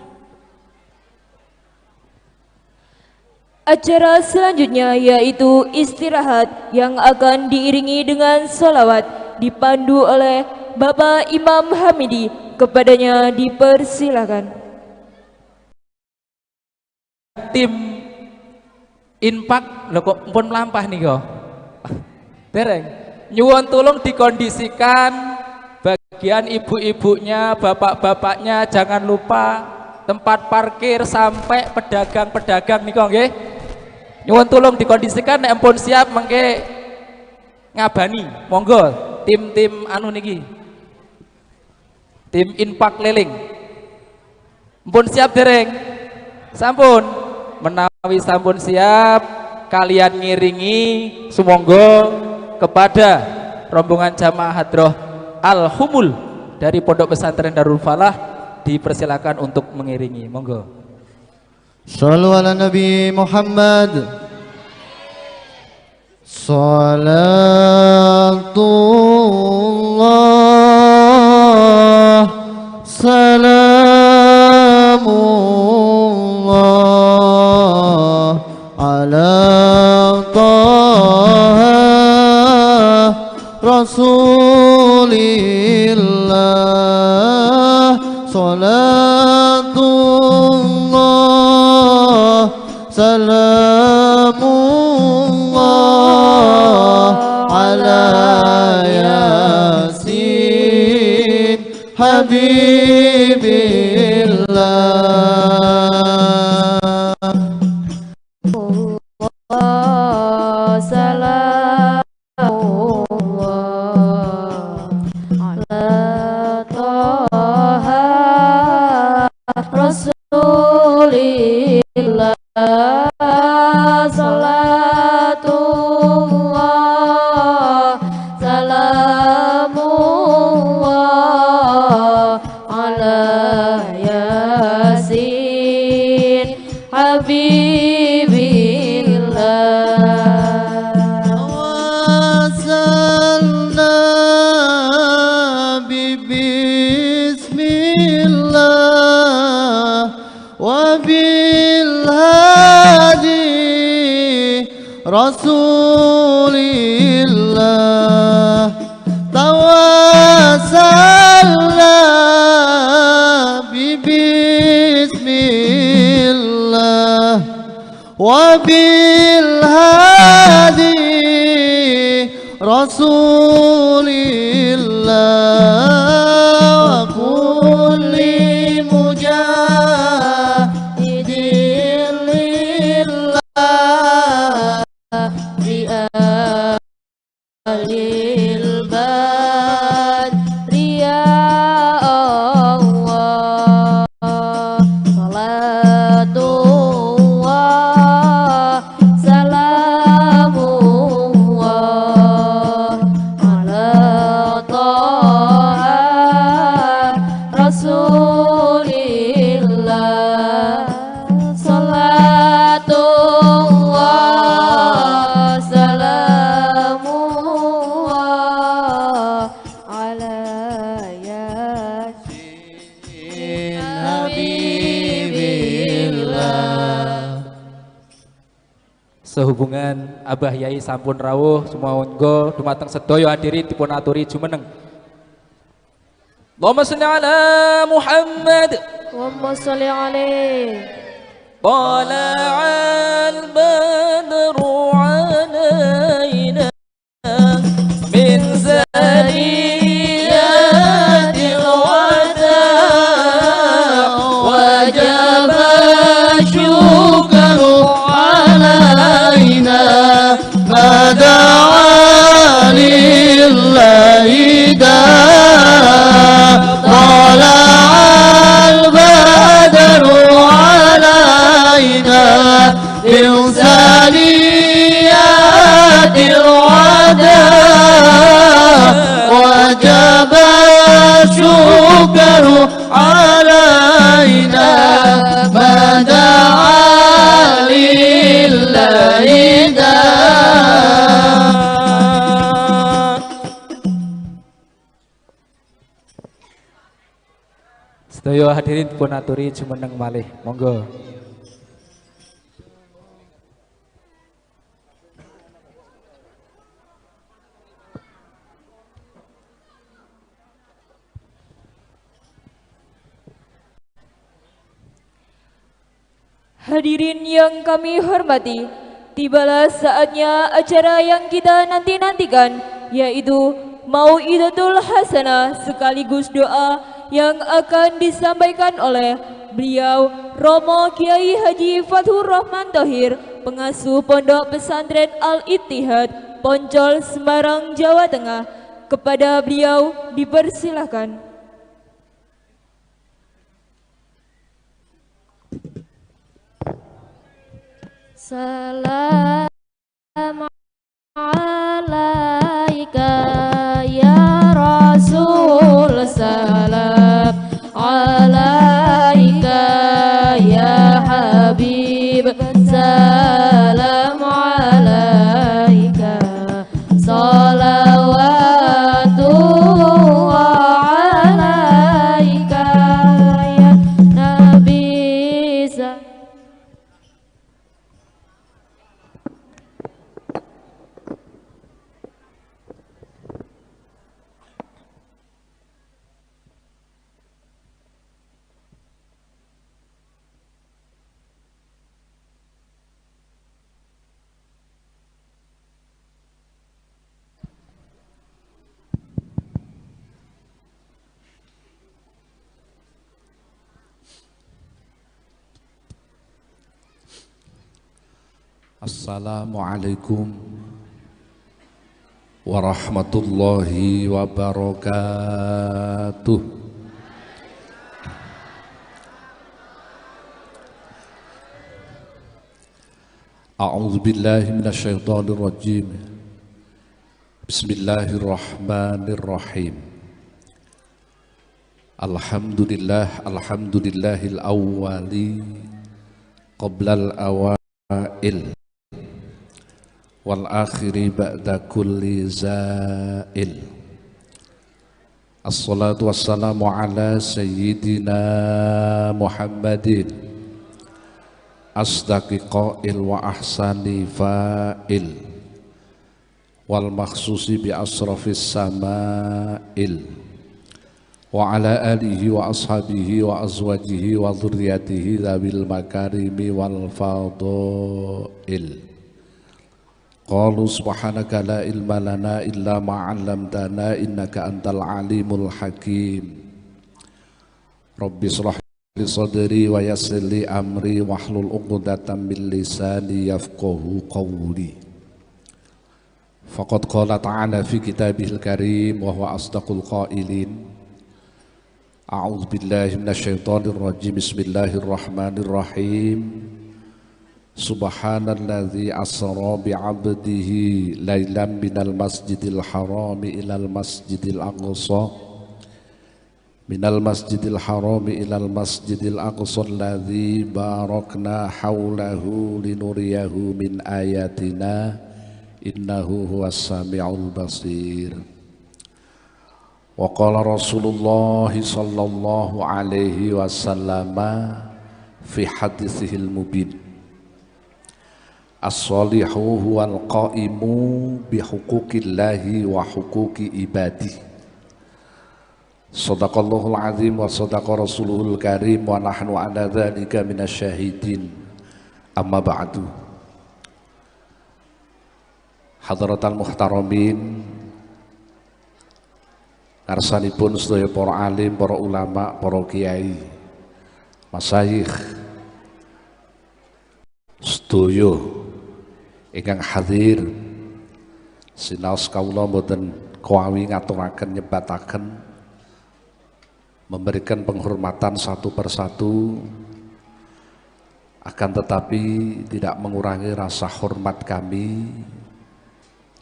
Acara selanjutnya yaitu istirahat yang akan diiringi dengan sholawat dipandu oleh Bapak Imam Hamidi. Kepadanya dipersilakan. Tim infak lho kok pun melampah nih kok. Dereng. Nyuwun tolong dikondisikan bagian ibu-ibunya, bapak-bapaknya, jangan lupa tempat parkir sampai pedagang-pedagang nih kok nggih. Nyuwun tolong dikondisikan nek pun siap mengke ngabani. Monggo tim-tim anu niki. Tim infak keliling. Mpun siap dereng? Sampun. Menawi sampun siap, kalian ngiringi sumonggo kepada rombongan jamaah hadroh Al-Humul dari Pondok Pesantren Darul Falah, dipersilakan untuk mengiringi. Monggo. Shallu ala Nabi Muhammad. Salatullah salamullah ala Taha Rasulillah. Salatullah salamullah ala Yasin Habibillah. Allah salamullah ala Taha Rasulillah. Salatullah salamullah ala Yasin Habibillah. Wasalna bismillah wa bil hadi Rasulillah. Tawassalna bismillah wa bil hadi Rasulillah wa kulli mujahidin lillah bi ahlil badri ya Allah. Salatullah salamullah ala Taha Rasulillah. Salatullah salamullah ala Yasin Habibillah. Sehubungan Abah Yai sampun rawuh, sumangga dumateng sedaya hadirin dipun aturi jumeneng. Allahumma sholli ala Muhammad. Allahumma sholli alaihi. Tala'al badru alaina min zaniyatil wada wajaba syukru alaina ma da'a lillahi da. من ثنيات الوداع وجب الشكر علينا ما دعا لله داع. Sedaya hadirin pun aturi jumeneng malih, monggo. Hadirin yang kami hormati, tibalah saatnya acara yang kita nanti-nantikan, yaitu Mau'idatul Hasanah sekaligus doa yang akan disampaikan oleh beliau Romo Kiai Haji Fathur Rahman Thohir, pengasuh Pondok Pesantren Al-Ittihad, Poncol, Semarang, Jawa Tengah. Kepada beliau dipersilahkan. Salam alaika ya Rasul, salam alaika ya Habib, salam alaika salawatullah alaika ya Nabi. Assalamualaikum warahmatullahi wabarakatuh. A'udzu billahi minasyaitonir rajim. Bismillahirrahmanirrahim. Alhamdulillah, alhamdulillahil awwali qoblal awail wal akhiri ba'da kulli za'il. Assalatu wassalamu ala sayyidina Muhammadin asdaqi qa'il wa ahsani fa'il wal makhsusi bi asrafis sama'il wa ala alihi wa ashabihi wa azwajihi wa dzurriyyatihi dzawil makarimi wal fadail. Qalu subhanaka la ilma lana illa ma 'allamtana innaka antal alimul hakim. Rabbi shrah li sadri wa yassir li amri wahlul 'uqdatam min lisani yafqahu qawli. Faqad qala ta'ala fi kitabihil karim wa huwa asdaqul qailin. A'udzu billahi minasyaitonir rajim. Bismillahirrahmanirrahim. Subhanalladzi asra bi'abdihi lailan minal masjidil harami ilal masjidil aqsa minal masjidil harami ilal masjidil aqsa alladzi barakna haulahu linuriyahu min ayatina innahu huwas samiul basir. Wa qala Rasulullah sallallahu alaihi wasallam fi haditsihil mubin. As-salihu huwal qa'imu bihuquqillahi wa huquqi ibadih. Sadaqallahul azim wa sadaqa rasuluhul karim wa nahnu ala dzalika minasyahidin. Amma ba'du. Hadratal muhtaramin, ngarsanipun sedaya para alim, para ulama, para kiai, masyayikh, sedaya ingkang hadir, sinaos kawula mboten kuawi ngaturaken nyebataken memberikan penghormatan satu persatu Akan tetapi tidak mengurangi rasa hormat kami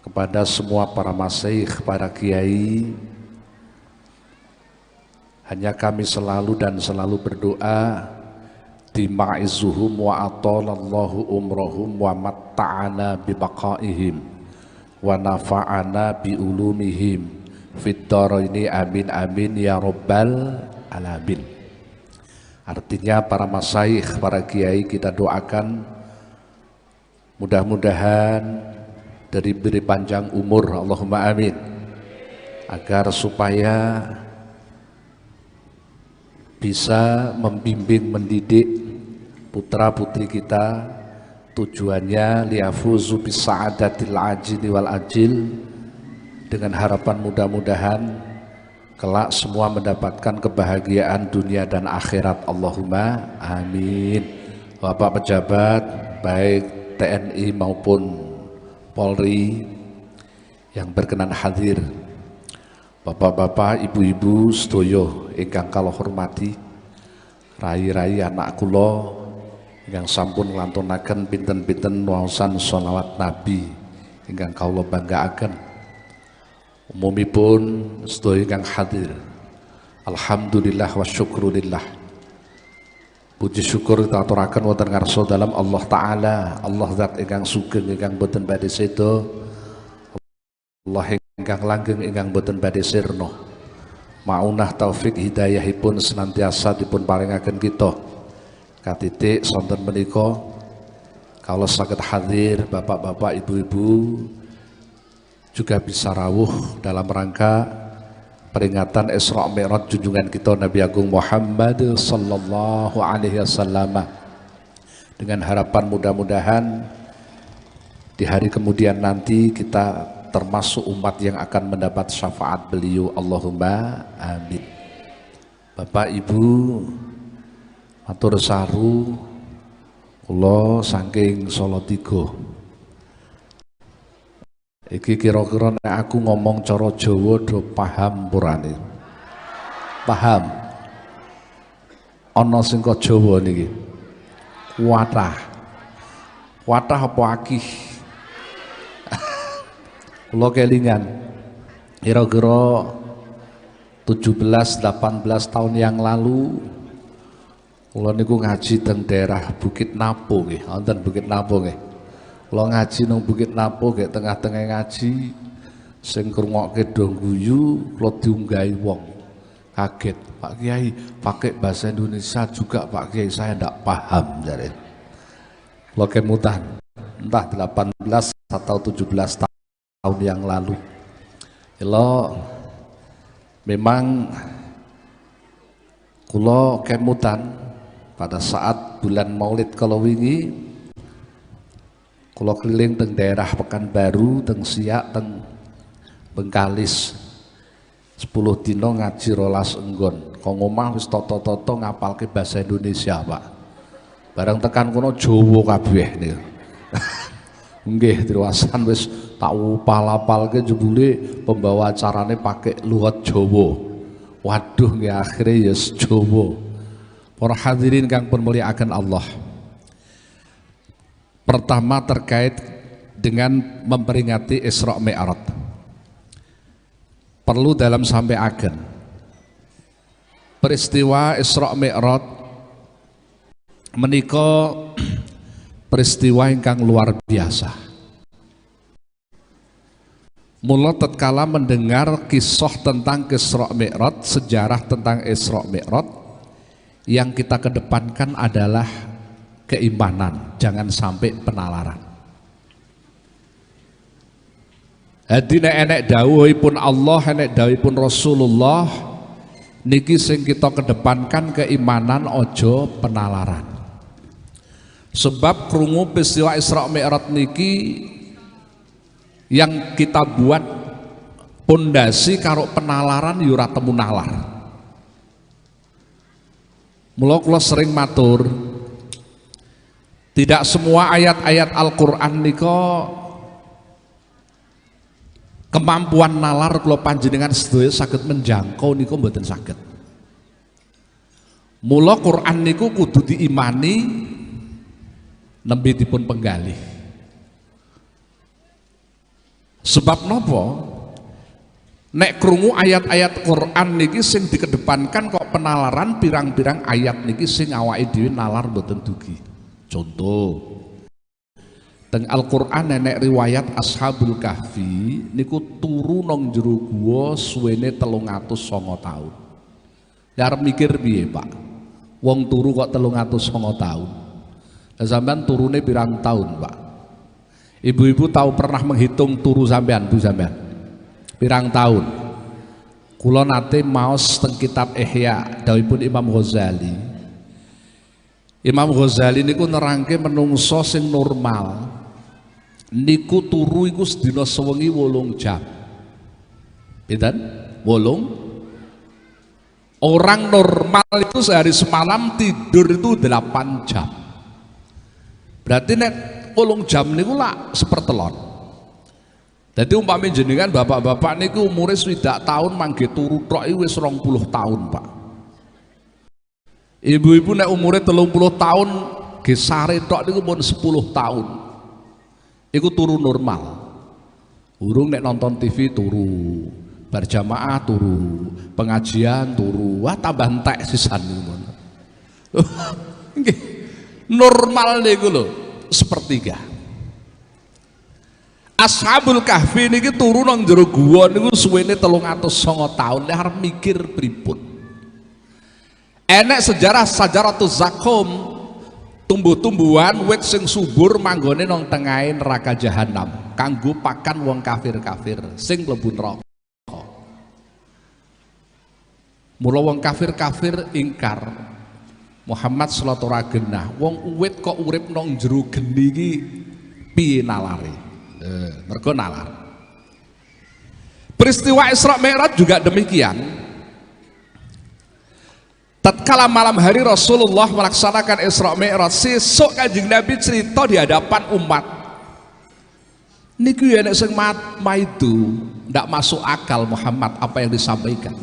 kepada semua para masyayikh, para kiai. Hanya kami selalu dan selalu berdoa dima'izzuhum wa atalallahu umrohum wa matta'ana bibaqaihim wa nafa'ana biulumihim fid dharaini, amin amin ya rabbal alamin. Artinya para masyayikh, para kiai kita doakan mudah-mudahan dari beri panjang umur, Allahumma amin, agar supaya bisa membimbing, mendidik putra-putri kita, tujuannya liyafuzu bisa'adatil ajili wal ajil, dengan harapan mudah-mudahan kelak semua mendapatkan kebahagiaan dunia dan akhirat, Allahumma amin. Bapak pejabat baik TNI maupun Polri yang berkenan hadir, bapak-bapak, ibu-ibu sedoyo ingkang kula hormati, rai-rai anak kula ingkang sampun nglantunaken pinten-pinten waosan sholawat Nabi ingkang kawula banggaaken. Umumipun sedaya ingkang hadir, alhamdulillah wa syukrulillah. Puji syukur kita aturaken wonten ngarsa dalam Allah Ta'ala, Allah zat ingkang sugeng ingkang boten badhe seda, Allah ingkang langgeng ingkang boten badhe sirna. Maunah taufik hidayahipun senantiasa dipun paringaken kita. Katitik sonten menika kalau saged hadir bapak-bapak, ibu-ibu juga bisa rawuh dalam rangka peringatan Isra Mi'raj junjungan kita Nabi Agung Muhammad sallallahu alaihi wasallam, dengan harapan mudah-mudahan di hari kemudian nanti kita termasuk umat yang akan mendapat syafaat beliau, Allahumma amin. Bapak Ibu, matur saru kula saking Salatiga. Iki kira-kira nek aku ngomong cara Jawa do paham purane? Paham? Ana sing kok Jawa niki. Wathah. Wathah apa akih? Kula kelingan kira-kira 17-18 tahun yang lalu kula niku ngaji teng daerah Bukit Napo nggih, wonten Bukit Napo nggih. Kula ngaji nang Bukit Napo nggih, tengah-tengah ngaji sing ngrungokke do guyu, kula diunggahi wong. Kaget, Pak Kiai pakai bahasa Indonesia juga Pak Kiai, saya ndak paham jare. Kula kemutan entah 18 atau 17 tahun yang lalu. Kalau memang kula kemutan pada saat bulan Maulid kalau wingi kula keliling teng daerah Pekanbaru, teng Siak, teng Bengkalis. 10 dino ngaji 12 enggon. Kok ngomah wis toto-toto ngapalke bahasa Indonesia, Pak. Bareng tekan kono Jawa kabeh niku. Nggih, triwasan wis tak upal-apalke jebule pembawa acarane pakai luwet Jawa. Waduh nggih akhire ya Jawa. Para hadirin kang pun mulyakaken Allah. Pertama terkait dengan memperingati Isra Mi'raj. Perlu dalam sampai agen. Peristiwa Isra Mi'raj menika peristiwa ingkang luar biasa. Mula tatkala mendengar kisah tentang Isra Mi'raj, sejarah tentang Isra Mi'raj, yang kita kedepankan adalah keimanan, jangan sampai penalaran. Hadi nek enek dawuhipun Allah, enek dawuhipun Rasulullah, niki sing kita kedepankan keimanan, ojo penalaran. Sebab krungu peristiwa Isra Mi'raj niki yang kita buat pondasi karo penalaran yo ora temu nalar. Mula kula sering matur, tidak semua ayat-ayat Al-Qur'an nika kemampuan nalar kula panjenengan sedaya saged menjangkau niku mboten saged. Mula Quran niku kudu diimani, Nembe dipun penggalih. Sebab nopo? Nek krungu ayat-ayat Quran niki sing dikedepankan kok penalaran pirang-pirang ayat niki sing awake dhewe nalar mboten dugi. Contoh, teng Al-Qur'an nenek riwayat Ashabul Kahfi niku turu nang jero guwa suwene 309 taun. Ya arep mikir piye, Pak? Wong turu kok 309 taun. Lah sampean turune pirang taun, Pak? Ibu-ibu tahu pernah menghitung turu sampean, Bu sampean? Pirang tahun? Kula nate maos teng kitab Ihya dawuhipun Imam Ghazali. Imam Ghazali niku nerangke menungso sing normal niku turu iku sedina sewengi 8 jam. Pinten? 8. Orang normal itu sehari semalam tidur itu 8 jam. Berarti nek 8 jam niku lak sepertelon. Jadi umpami jenengan bapak-bapak niku umure 60 tahun mangke turu tok iku wis 20 tahun, Pak. Ibu-ibu nek umure 30 tahun gesare tok niku pun 10 tahun. Iku turu normal. Urung nek nonton TV turu, berjamaah turu, pengajian turu, wah tambah entek sisan niku. Nggih. Normal niku lho, sepertiga. Ashabul Kahfi niki turu nang jero guwa niku suwene 309 taun. Lha arep mikir pripun? Enek sejarah Sajaratuz Zakum, tumbuh-tumbuhan wit sing subur manggone nang tengahe neraka jahanam kanggo pakan wong kafir-kafir sing mlebu neraka. Mula wong kafir-kafir ingkar Muhammad salat ora genah, wong uwit kok urip nang jero geni iki piye nalare? Mergo nalar. Peristiwa Isra Mi'raj juga demikian. Tatkala malam hari Rasulullah melaksanakan Isra Mi'raj, sesuk Kanjeng Nabi cerita di hadapan umat. Niku ya nek sing maidu, ndak masuk akal Muhammad apa yang disampaikan.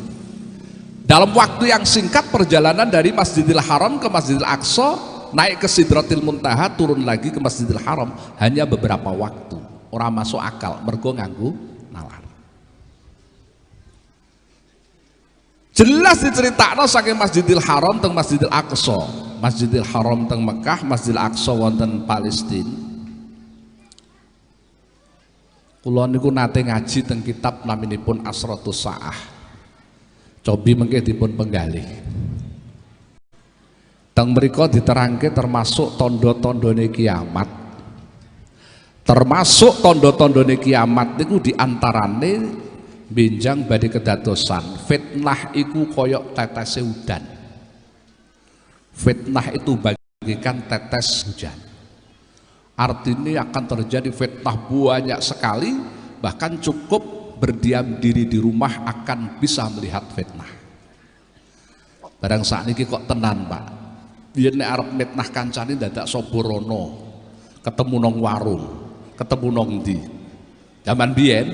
Dalam waktu yang singkat perjalanan dari Masjidil Haram ke Masjidil Aqsa, naik ke Sidratil Muntaha, turun lagi ke Masjidil Haram, hanya beberapa waktu. Orang masuk akal, mergo nganggo nalar. Jelas diceritakno saking Masjidil Haram teng Masjidil Aqsa, Masjidil Haram teng Mekah, Masjidil Aqsa wonten Palestina. Kula niku nate ngaji teng kitab naminipun Asratus Saah. Cobi mengke dipun penggalih. Teng mriku diterangke termasuk tondo-tondone kiamat. Termasuk tondo-tondone kiamat niku diantarane benjang badhe kedadosan fitnah iku koyok tetese udan. Fitnah itu bagikan tetes hujan. Artinya akan terjadi fitnah banyak sekali, bahkan cukup berdiam diri di rumah akan bisa melihat fitnah. Barang saat ini kok tenan, Pak. Biyen nek arep mitnah kancane dadak soborono, ketemu nong warung, ketemu nong ndi. Zaman biyen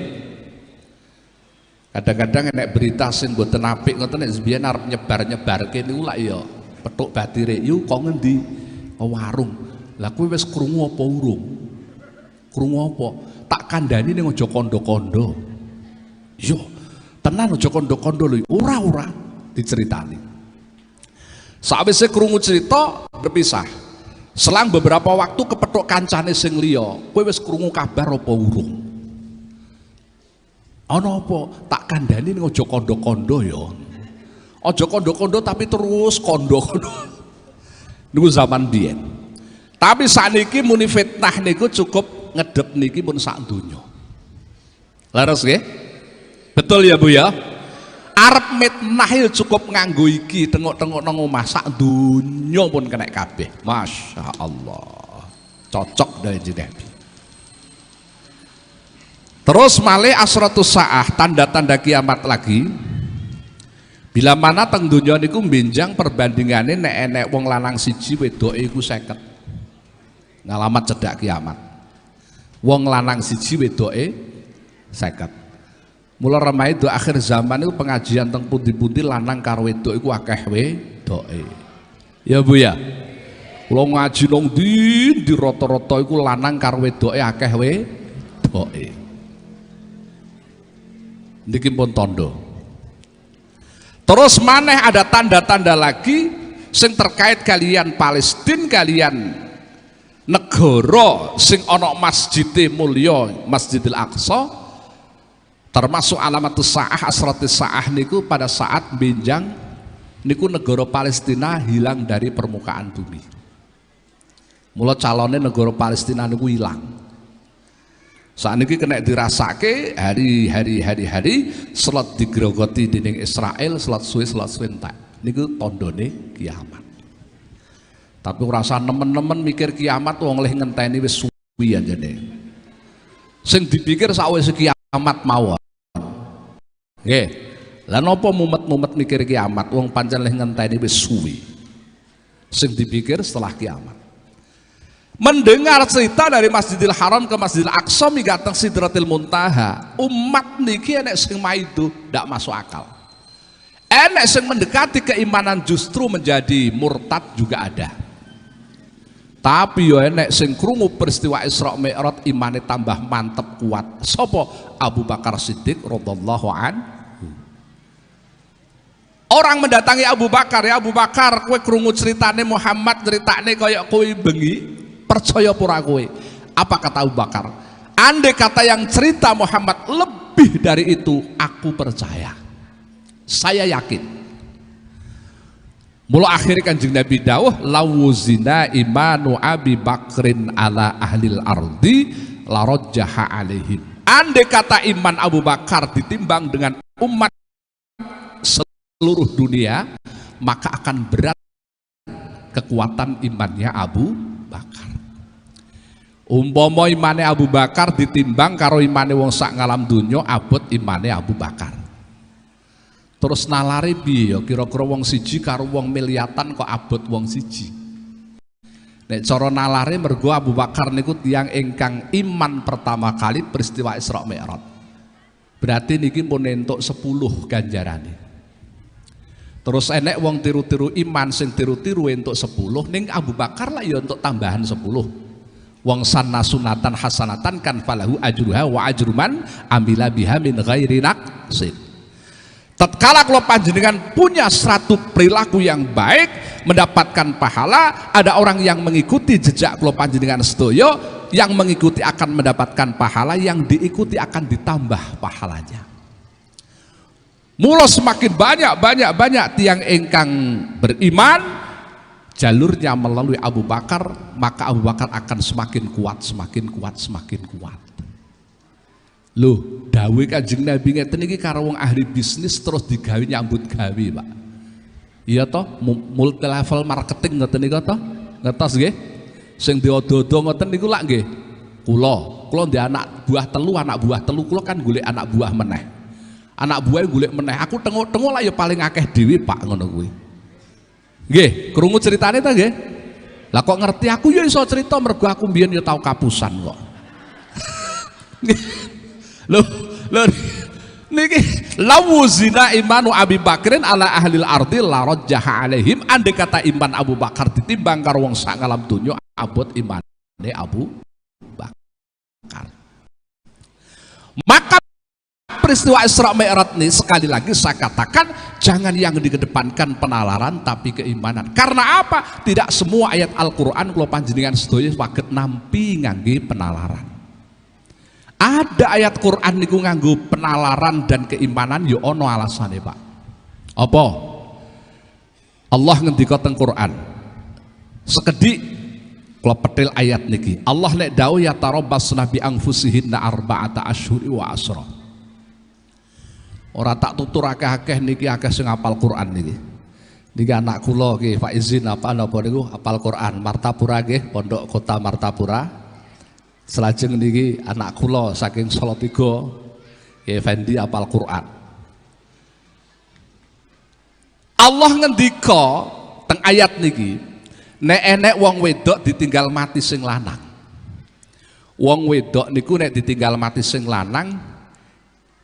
kadang-kadang nek berita sing mboten apik ngoten nek biyen arep nyebar-nyebarke niku lak ya petuk batire, "Yu kok ngendi?" "Ke warung." "Lah kowe wis krungu apa urung?" "Krungu apa?" "Tak kandhani ning aja kandha-kandha." "Yo, tenan aja kandha-kandha lho." "Ora-ora," diceritani. Sawise krungu cerita berpisah. Selang beberapa waktu kepethuk kancane sing liya, "Kowe wis krungu kabar apa urung?" "Ana apa? Tak kandhani ning aja kandha-kandha ya." Aja kandha-kandha tapi terus kandha-kandha. Niku zaman biyen. Tapi sakniki muni fitnah niku cukup ngedep niki pun sak donya. Leres nggih? Betul ya Bu ya? Arep mitnah cukup nganggo iki tengok-tengok nang omah sak donya pun kena kabeh. Masya Allah. Cocok dari Nabi. Terus malih asratus saah, tanda-tanda kiamat lagi. Bila mana teng donya niku benjang perbandingane nek enek wong lanang siji wedoke iku 50. Ngalamat cedak kiamat. Wong lanang siji wedoke 50. Mula remahe do akhir zaman itu pengajian teng pundi-pundi lanang karo wedok iku akeh wedoke. Ya Bu ya. Kula ngaji nang ndi rata-rata iku lanang karo wedoke akeh wedoke. Niki pun tondo. Terus maneh ada tanda-tanda lagi sing terkait kalian Palestina, kalian negara sing ana masjide mulya Masjidil Aqsa, termasuk alamatus saah asratis saah niku pada saat benjang niku negara Palestina hilang dari permukaan bumi. Mula calonnya negara Palestina niku hilang. Saat ini kena dirasake hari-hari selot digrogoti dening Israel, selot suwe entek. Niku tandane kiamat. Tapi ora usah nemen-nemen mikir kiamat, wong leh ngenteni wis suwi anjene. Sing dipikir sakwise kiamat mawon. Nggih. Lah napa mumet-mumet mikir kiamat, wong pancen leh ngenteni wis suwi. Sing dipikir setelah kiamat. Mendengar cerita dari Masjidil Haram ke Masjidil Aqsa minggateng Sidratil Muntaha, umat niki enek sing maido ndak masuk akal. Enek sing mendekati keimanan justru menjadi murtad juga ada. Tapi yo enek sing krungu peristiwa Isra Mi'raj imane tambah mantep kuat. Sopo? Abu Bakar Siddiq radhiyallahu anhu. Orang mendatangi Abu Bakar, ya Abu Bakar, kowe krungu ceritane Muhammad, ceritane kaya kowe bengi, percaya pura kowe. Apa kata Abu Bakar? Andai kata yang cerita Muhammad lebih dari itu, aku percaya. Saya yakin. Mula akhirnya Kanjeng Nabi dawuh lawuzina imanu Abi Bakrin ala ahlil ardi larajjaha alaihim. Andai kata iman Abu Bakar ditimbang dengan umat seluruh dunia, maka akan berat kekuatan imannya Abu Bakar. Umpama imane Abu Bakar ditimbang karo imane wong sak ngalam donya, abot imane Abu Bakar. Terus nalare piye ya kira-kira wong siji karo wong miliatan kok abot wong siji. Nek cara nalare mergo Abu Bakar niku tiyang ingkang iman pertama kali peristiwa Isra Mi'raj. Berarti niki pun entuk 10 ganjarane. Terus enek wong tiru-tiru iman sing tiru-tiru entuk 10, ning Abu Bakar lah ya entuk tambahan 10. Wong sanna sunatan hasanatan kan falahu ajruha wa ajruman amila biha min ghairi naqsin. Tatkala kalau panjenengan punya 100 perilaku yang baik, mendapatkan pahala, ada orang yang mengikuti jejak kalau panjenengan sedoyo, yang mengikuti akan mendapatkan pahala, yang diikuti akan ditambah pahalanya. Mula semakin banyak tiang ingkang beriman, jalurnya melalui Abu Bakar, maka Abu Bakar akan semakin kuat, semakin kuat, semakin kuat. Loh, dawuh Kanjeng Nabi ngeten iki karo wong ahli bisnis terus digawe nyambut gawe, Pak. Iya toh, multi level marketing ngoten niku toh? Ngertos nggih? Sing diodo-odo ngoten niku lak nggih. Kula ndek anak buah telu, kula kan golek anak buah meneh. Anak buah golek meneh, aku tengok-tengok lah ya paling akeh dhewe, Pak, ngono kuwi. Nggih, krungu ceritane ta nggih? Lah kok ngerti aku ya iso cerita mergo aku mbiyen ya tau kapusan kok. Loh, loh niki lawuzina imanu Abi Bakrin ala ahlil ardi la rajjaha alaihim. Andai kata iman Abu Bakar ditimbang karo wong sak ngalam donya, abot imane Abu Bakar. Maka peristiwa Isra Mi'raj ini sekali lagi saya katakan jangan yang dikedepankan penalaran tapi keimanan. Karena apa? Tidak semua ayat Al-Qur'an kula panjenengan sedaya waget nampi ngangge penalaran. Ada ayat Quran niku nganggo penalaran dan keimanan ya ono alasane, Pak. Apa? Allah ngendika teng Quran. Sekedhik kula petil ayat niki. Allah nek dawuh ya tarabbasna bi anfusihinna arba'ata asyhuri wa asra. Ora tak tutur akeh-akeh niki akeh sing hafal Quran niki. Niki anak kula nggih Pak izin apa napa niku hafal Quran Martapura nggih, Pondok Kota Martapura. Selajeng niki anak kula saking Salatiga nggih Fendi hafal Quran. Allah ngendika teng ayat niki, nek enek wong wedok ditinggal mati sing lanang. Wong wedok niku nek ditinggal mati sing lanang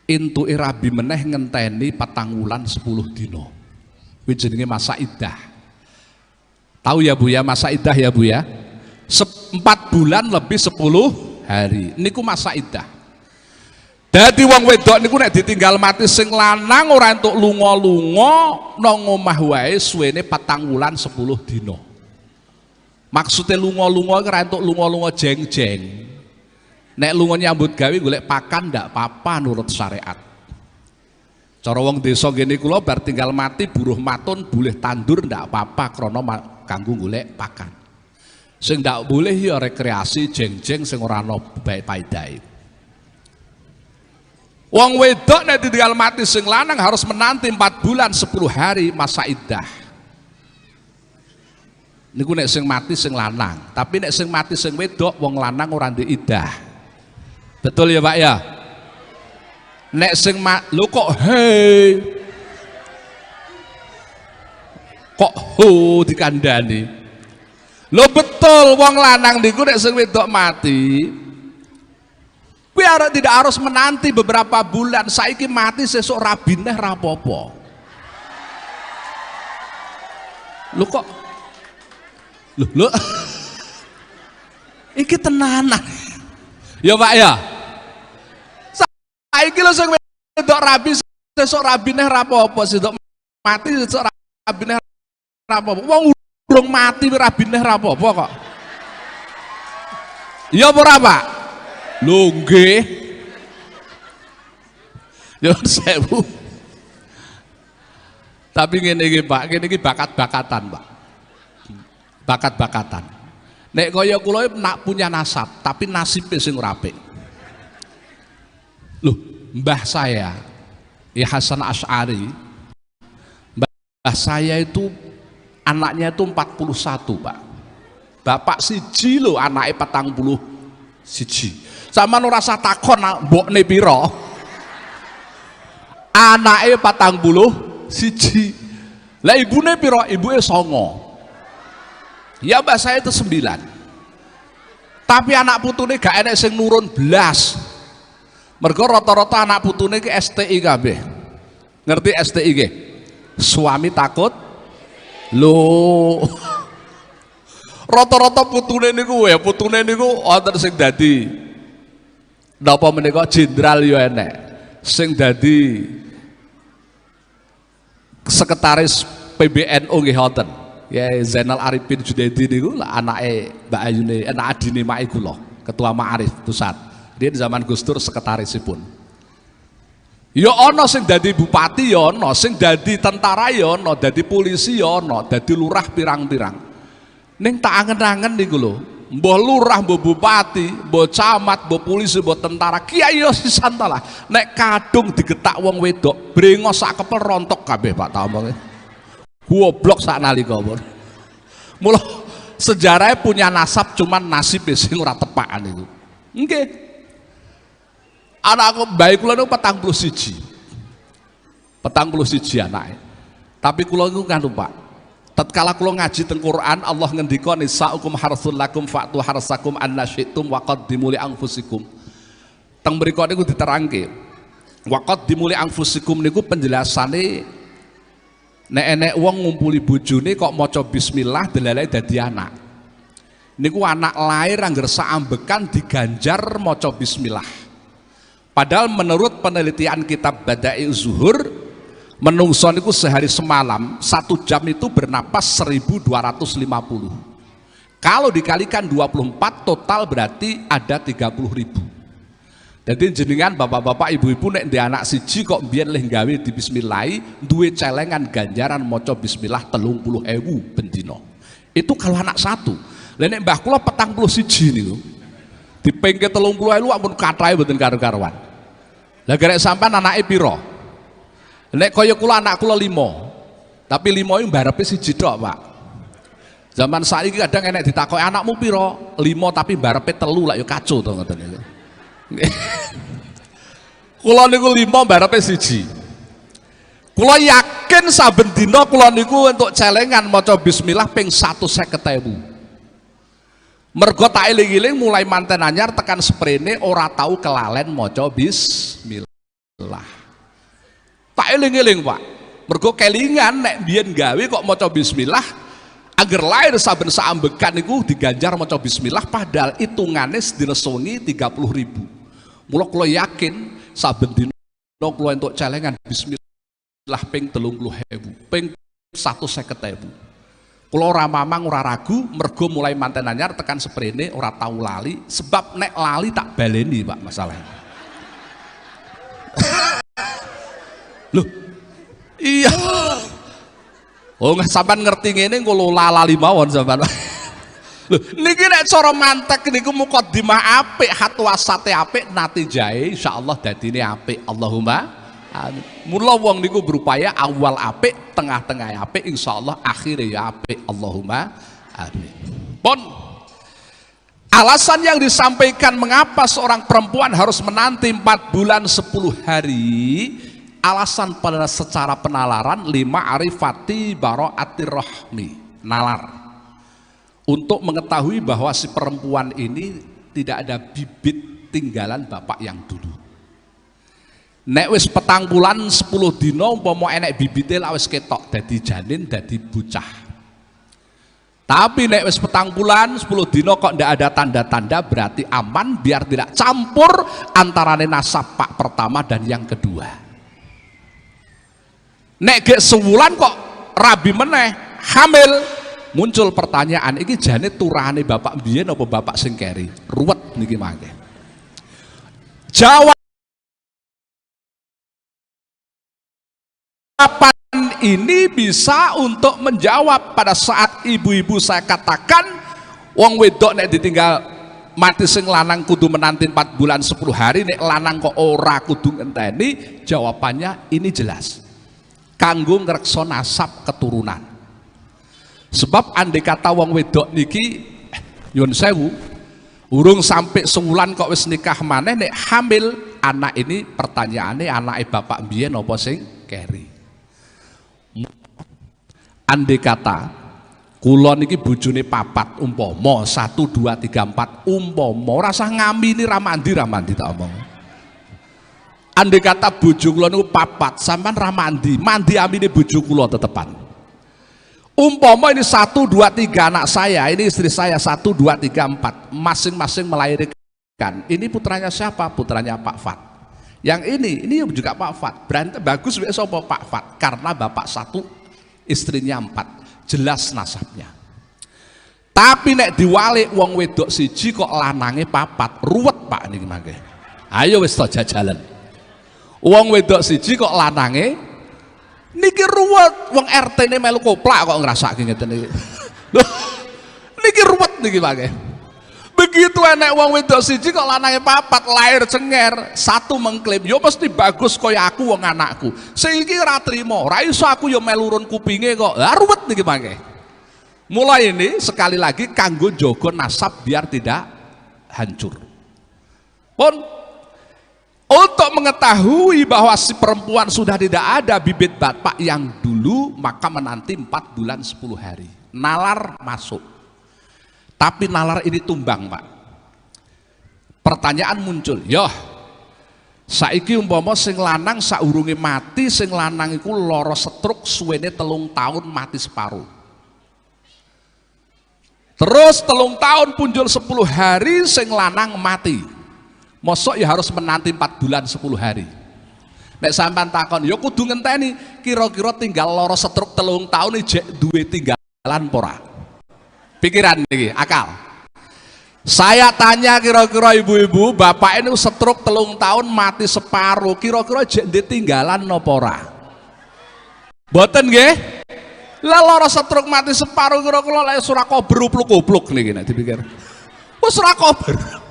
entuke rabi meneh ngenteni 4 wulan 10 dina. Kuwi jenenge masa iddah. Tahu ya, Bu, ya, masa iddah ya, Bu, ya? 4 bulan lebih 10 hari. Niku masa iddah. Dadi wong wedok niku nek ditinggal mati sing lanang ora entuk lunga-lunga, nang omah wae suwene 4 wulan 10 dina. Maksudnya lunga-lunga ora entuk lunga-lunga jeng-jeng. Nek lunga nyambut gawe golek pakan ndak apa-apa nurut syariat. Cara wong desa ngene kula, bar tinggal mati buruh matun boleh tandur ndak apa-apa krana kanggo golek pakan. Sing ndak boleh ya rekreasi jeng-jeng sing ora ana bae paedahe. Wong wedok nek ditinggal mati sing lanang harus menanti 4 bulan 10 hari masa iddah. Niku nek sing mati sing lanang, tapi nek sing mati sing wedok, wong lanang ora ndek iddah. Betul ya, Pak, ya? Nek sing ma lho kok hei. Kok ho dikandani. Lho betul, wong lanang niku nek sing wedok mati kuwi arek tidak harus menanti beberapa bulan. Saiki mati, sesuk rabine rapopo. Lho kok lho lho iki tenanan. Ya, Pak, ya. Saiki lho sing wedok rabi sesuk rabine rapopo, sesuk mati sesuk rabine rapopo. Wong urung mati rabine rapopo kok. Iya apa ora, Pak? Lho nggih. Ya sewu. Tapi ngene iki, Pak, ngene iki bakat-bakatan, Pak. Bakat-bakatan. Nek kaya kula nak punya nasab, tapi nasibnya sing ora apik. Loh, mbah saya, ya Hasan Asy'ari, mbah saya itu anaknya itu 41, Pak. Bapak siji lho anake 41. Sama ora usah takon mbokne pira. Anake 41. Lah ibune pira? Ibuke 9. Ya mbah saya itu 9. Tapi anak putune gak enek sing nurun blas. Mergo rata-rata anak putune ki STI kabeh. Ngerti STI nggih? Suami takut lho. Rata-rata putune niku ya, putune niku wonten sing dadi napa menika jenderal ya enek, sing dadi sekretaris PBNU nggih wonten. Ya Zainal Arifin Junaidi niku lah anake Mbak Ayune, anak adine make kula, ketua Ma'arif pusat. Dia di zaman Gus Dur sekretarisipun. Ya ana sing dadi bupati ya ana, sing dadi tentara ya ana, dadi polisi ya ana, dadi lurah pirang-pirang. Ning tak angen-angen niku lho, mbah lurah, mbah bupati, mbah camat, mbah polisi, mbah tentara, kiai yo sisan ta lah. Nek kadung digetak wong wedok, brengos sak kepel rontok kabeh, Pak, tak omongi. Goblok sak nalika pun. Mula sejarahnya punya nasab, cuman nasib sing ora tepakan itu. Nggih. Anak aku bayi kula niku 41. 41 anake. Tapi kula niku kan, Pak. Tatkala kula ngaji teng Quran, Allah ngendika nisaukum harsul lakum fa'tu harsakum anna syi'tum wa qaddimu li anfusikum. Teng mriku niku diterangke. Wa qaddimu li anfusikum niku penjelasane nek enek wong ngumpuli bojone kok maca bismillah delalae dadi anak. Niku anak lahir angger saambekan diganjar maca bismillah. Padahal menurut penelitian kitab Bada'i Zuhur, menungso niku sehari semalam satu jam itu bernapas 1250. Kalau dikalikan 24 total berarti ada 30.000. Jadi jenengan bapak-bapak ibu-ibu nek ndek anak siji kok mbiyen leh gawe di bismillahi duwe celengan ganjaran maca bismillah 30.000 bendina. Itu kalau anak satu. Lah nek mbah kula 41 niku dipengke 30.000 ampun kathahe mboten karu-karuan. Lah garek sampean anake pira? Nek kaya kula anak kula 5. Tapi 5 iki mbarepe siji tok, Pak. Zaman saiki kadang enek ditakoki anakmu pira? 5 tapi mbarepe 3 lak ya kacau to ngoten niku. Kula niku 5 mbarepe siji. Kula yakin saben dina kula niku entuk celengan maca bismillah ping 150.000. Mergo tak eling-eling mulai manten anyar tekan sprene ora tau kelalen maca bismillah. Tak eling-eling, Pak. Mergo kelingan nek biyen gawe kok maca bismillah, Agar lahir saben saambekan niku diganjar maca bismillah, padahal hitungane sedina sewengi 30.000. Mula kula yakin saben dina kula entuk celengan bismillah ping 30.000, ping 150.000. Kula ora mamang ora ragu mergo mulai manten anyar tekan seprene ora tau lali, sebab nek lali tak baleni Pak masalahnya. Loh, iya. Oh, sampean ngerti ngene engko lali mawon sampean. Lho, niki nek cara mantek niku mukadimah apik, hatwasate apik, natijahe insyaallah dadine apik. Allahumma amin. Mula wong niku berupaya awal apik, tengah-tengah apik, insyaallah akhire ya apik. Allahumma amin. Pun alasan yang disampaikan mengapa seorang perempuan harus menanti 4 bulan 10 hari, alasan pada secara penalaran lima arifati baro'atir rahmi, nalar, untuk mengetahui bahwa si perempuan ini tidak ada bibit tinggalan bapak yang dulu. Nek wis 4 bulan 10 dino umpama enek bibite lak wis ketok dadi janin, dadi bocah. Tapi nek wis 4 bulan 10 dino kok ndak ada tanda-tanda, berarti aman, biar tidak campur antarane nasab pak pertama dan yang kedua. Nek gek sewulan kok rabi meneh hamil, muncul pertanyaan, iki jane turahane bapak mbiyen apa bapak sing keri? Ruwet niki mangke. Jawaban ini bisa untuk menjawab pada saat ibu-ibu saya katakan wong wedok nek ditinggal mati sing lanang kudu menanti 4 bulan 10 hari, nek lanang kok ora kudu ngenteni, jawabannya ini jelas. Kanggo ngrekso nasab keturunan. Sebab andai kata wong wedok niki nyun sewu urung sampai sewulan kok wis nikah maneh, nek hamil anak ini pertanyaane anake bapak mbiyen apa sing keri. Andai kata kula niki bojone papat umpama 1 2 3 4 umpama rasah ngamini ra mandi tak omong. Andai kata bojo kula niku papat, sampean ra mandi, mandi amine bojo kula tetepan. Umpama ini 1 2 3 anak saya, ini istri saya 1 2 3 4, masing-masing melahirkan. Ini putranya siapa? Putranya Pak Fat. Yang ini juga Pak Fat. Berarti bagus wis sapa Pak Fat? Karena bapak 1, istrinya 4, jelas nasabnya. Tapi nek diwalik wong wedok siji kok lanange papat, ruwet Pak niki mangke. Ayo wis to jajalan. Wong wedok siji kok lanange niki ruwet, wong RT-ne melu koplak kok ngrasake ngeten iki. Lho, niki ruwet niki mangke. Begitu enek wong wedok siji kok lanange papat, lahir cenger, satu mengklaim yo mesti bagus kaya aku wong anakku. Sing iki ora trimo, ora iso aku yo melu urun kupinge kok. Lah ruwet niki mangke. Mulai ini sekali lagi kanggo jaga nasab biar tidak hancur. Pun untuk mengetahui bahwa si perempuan sudah tidak ada bibit bapak yang dulu, maka menanti 4 bulan 10 hari. Nalar masuk. Tapi nalar ini tumbang, Pak. Pertanyaan muncul, yoh, saiki umpama sing lanang saurunge mati, sing lanang iku lara stroke suwene 3 tahun mati separuh. Terus 3 tahun punjul 10 hari sing lanang mati. Mosok ya harus menanti 4 bulan 10 hari. Nek sampean takon, ya kudu ngenteni, kira-kira tinggal lara stroke 3 tahun jek duwe tinggalan pora. Pikiran niki, akal. Saya tanya kira-kira ibu-ibu, bapak ini stroke 3 tahun mati separuh, kira-kira jek ndek tinggalan napa ora? Mboten nggih? Lah lara stroke mati separuh kira-kira lek ora kober upluk-upluk niki nek dipikir. Wis ora kober.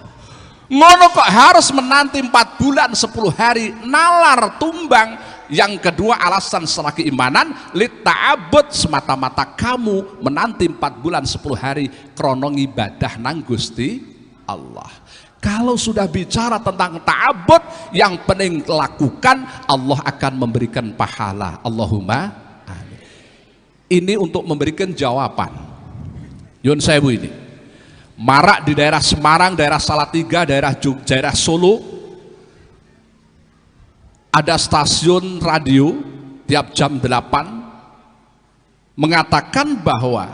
Ngono kok harus menanti 4 bulan 10 hari, nalar tumbang. Yang kedua alasan secara keimanan, lita'abud, semata-mata kamu menanti 4 bulan 10 hari krono ngibadah nang Gusti Allah. Kalau sudah bicara tentang ta'abud, yang penting lakukan, Allah akan memberikan pahala. Allahumma amin. Ini untuk memberikan jawaban. Yun sewu ini. Marak di daerah Semarang, daerah Salatiga, daerah Jogja, daerah Solo, ada stasiun radio tiap jam 8 mengatakan bahwa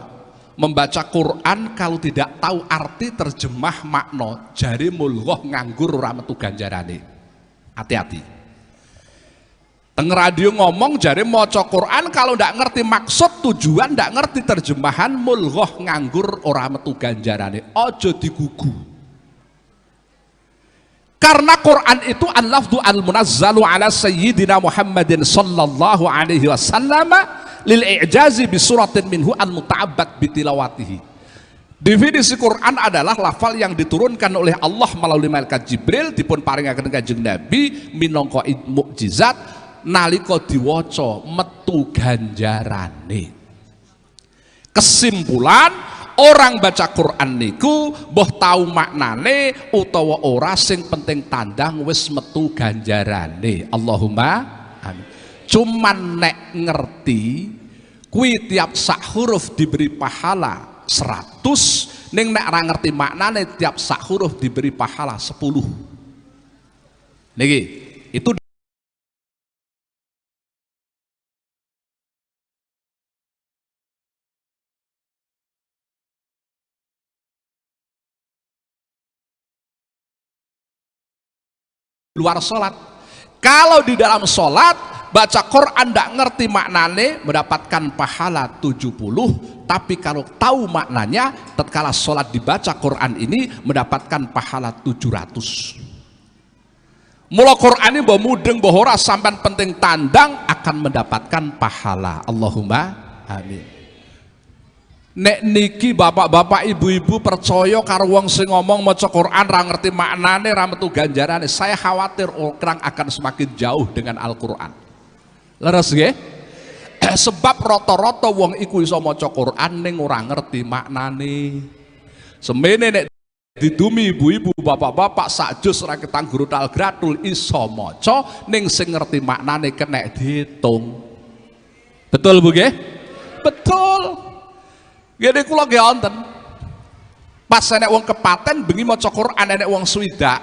Membaca Quran kalau tidak tahu arti terjemah makna, jare mulghah nganggur ora metu ganjarane. Hati-hati. Teng radio ngomong jare maca Quran kalau ndak ngerti maksud tujuan, ndak ngerti terjemahan, mulghah nganggur ora metu ganjarane. Aja digugu. Karena Quran itu al-lafdhu al-munazzalu ala sayyidina Muhammadin sallallahu alaihi wasallam lil i'jazi bi suratin minhu al-muta'abbad bitilawatihi. Definisi Quran adalah lafal yang diturunkan oleh Allah melalui malaikat Jibril dipun paringaken Kanjeng Nabi minangka mukjizat nalika diwaca metu ganjarane. Kesimpulan, orang baca Quran niku mbuh tau maknane utawa ora, sing penting tandang wis metu ganjarane. Allahumma amin. Cuman nek ngerti kuwi tiap sak huruf diberi pahala 100, ning nek ora ngerti maknane tiap sak huruf diberi pahala 10. Niki itu luar sholat. Kalau di dalam sholat baca Quran ndak ngerti maknane mendapatkan pahala 70, tapi kalau tahu maknanya tatkala sholat dibaca Quran ini mendapatkan pahala 700. Mula Quran ini mbok mudeng mbok ora sampean penting tandang akan mendapatkan pahala. Allahumma amin. Nek niki bapak-bapak ibu-ibu percaya karo wong sing ngomong maca Quran ra ngerti maknane ra metu ganjarane, saya khawatir orang akan semakin jauh dengan Al-Qur'an. Leres nggih? Sebab rata-rata wong iku iso maca Quran ning ora ngerti maknane. Semene nek didumi ibu-ibu bapak-bapak sak juz ra ketang grutal gratul iso maca ning sing ngerti maknane kenek diitung. Betul Bu nggih? Betul. Gini kula nggih wonten. Pas enek wong kepaten bengi maca Quran enek wong swidak,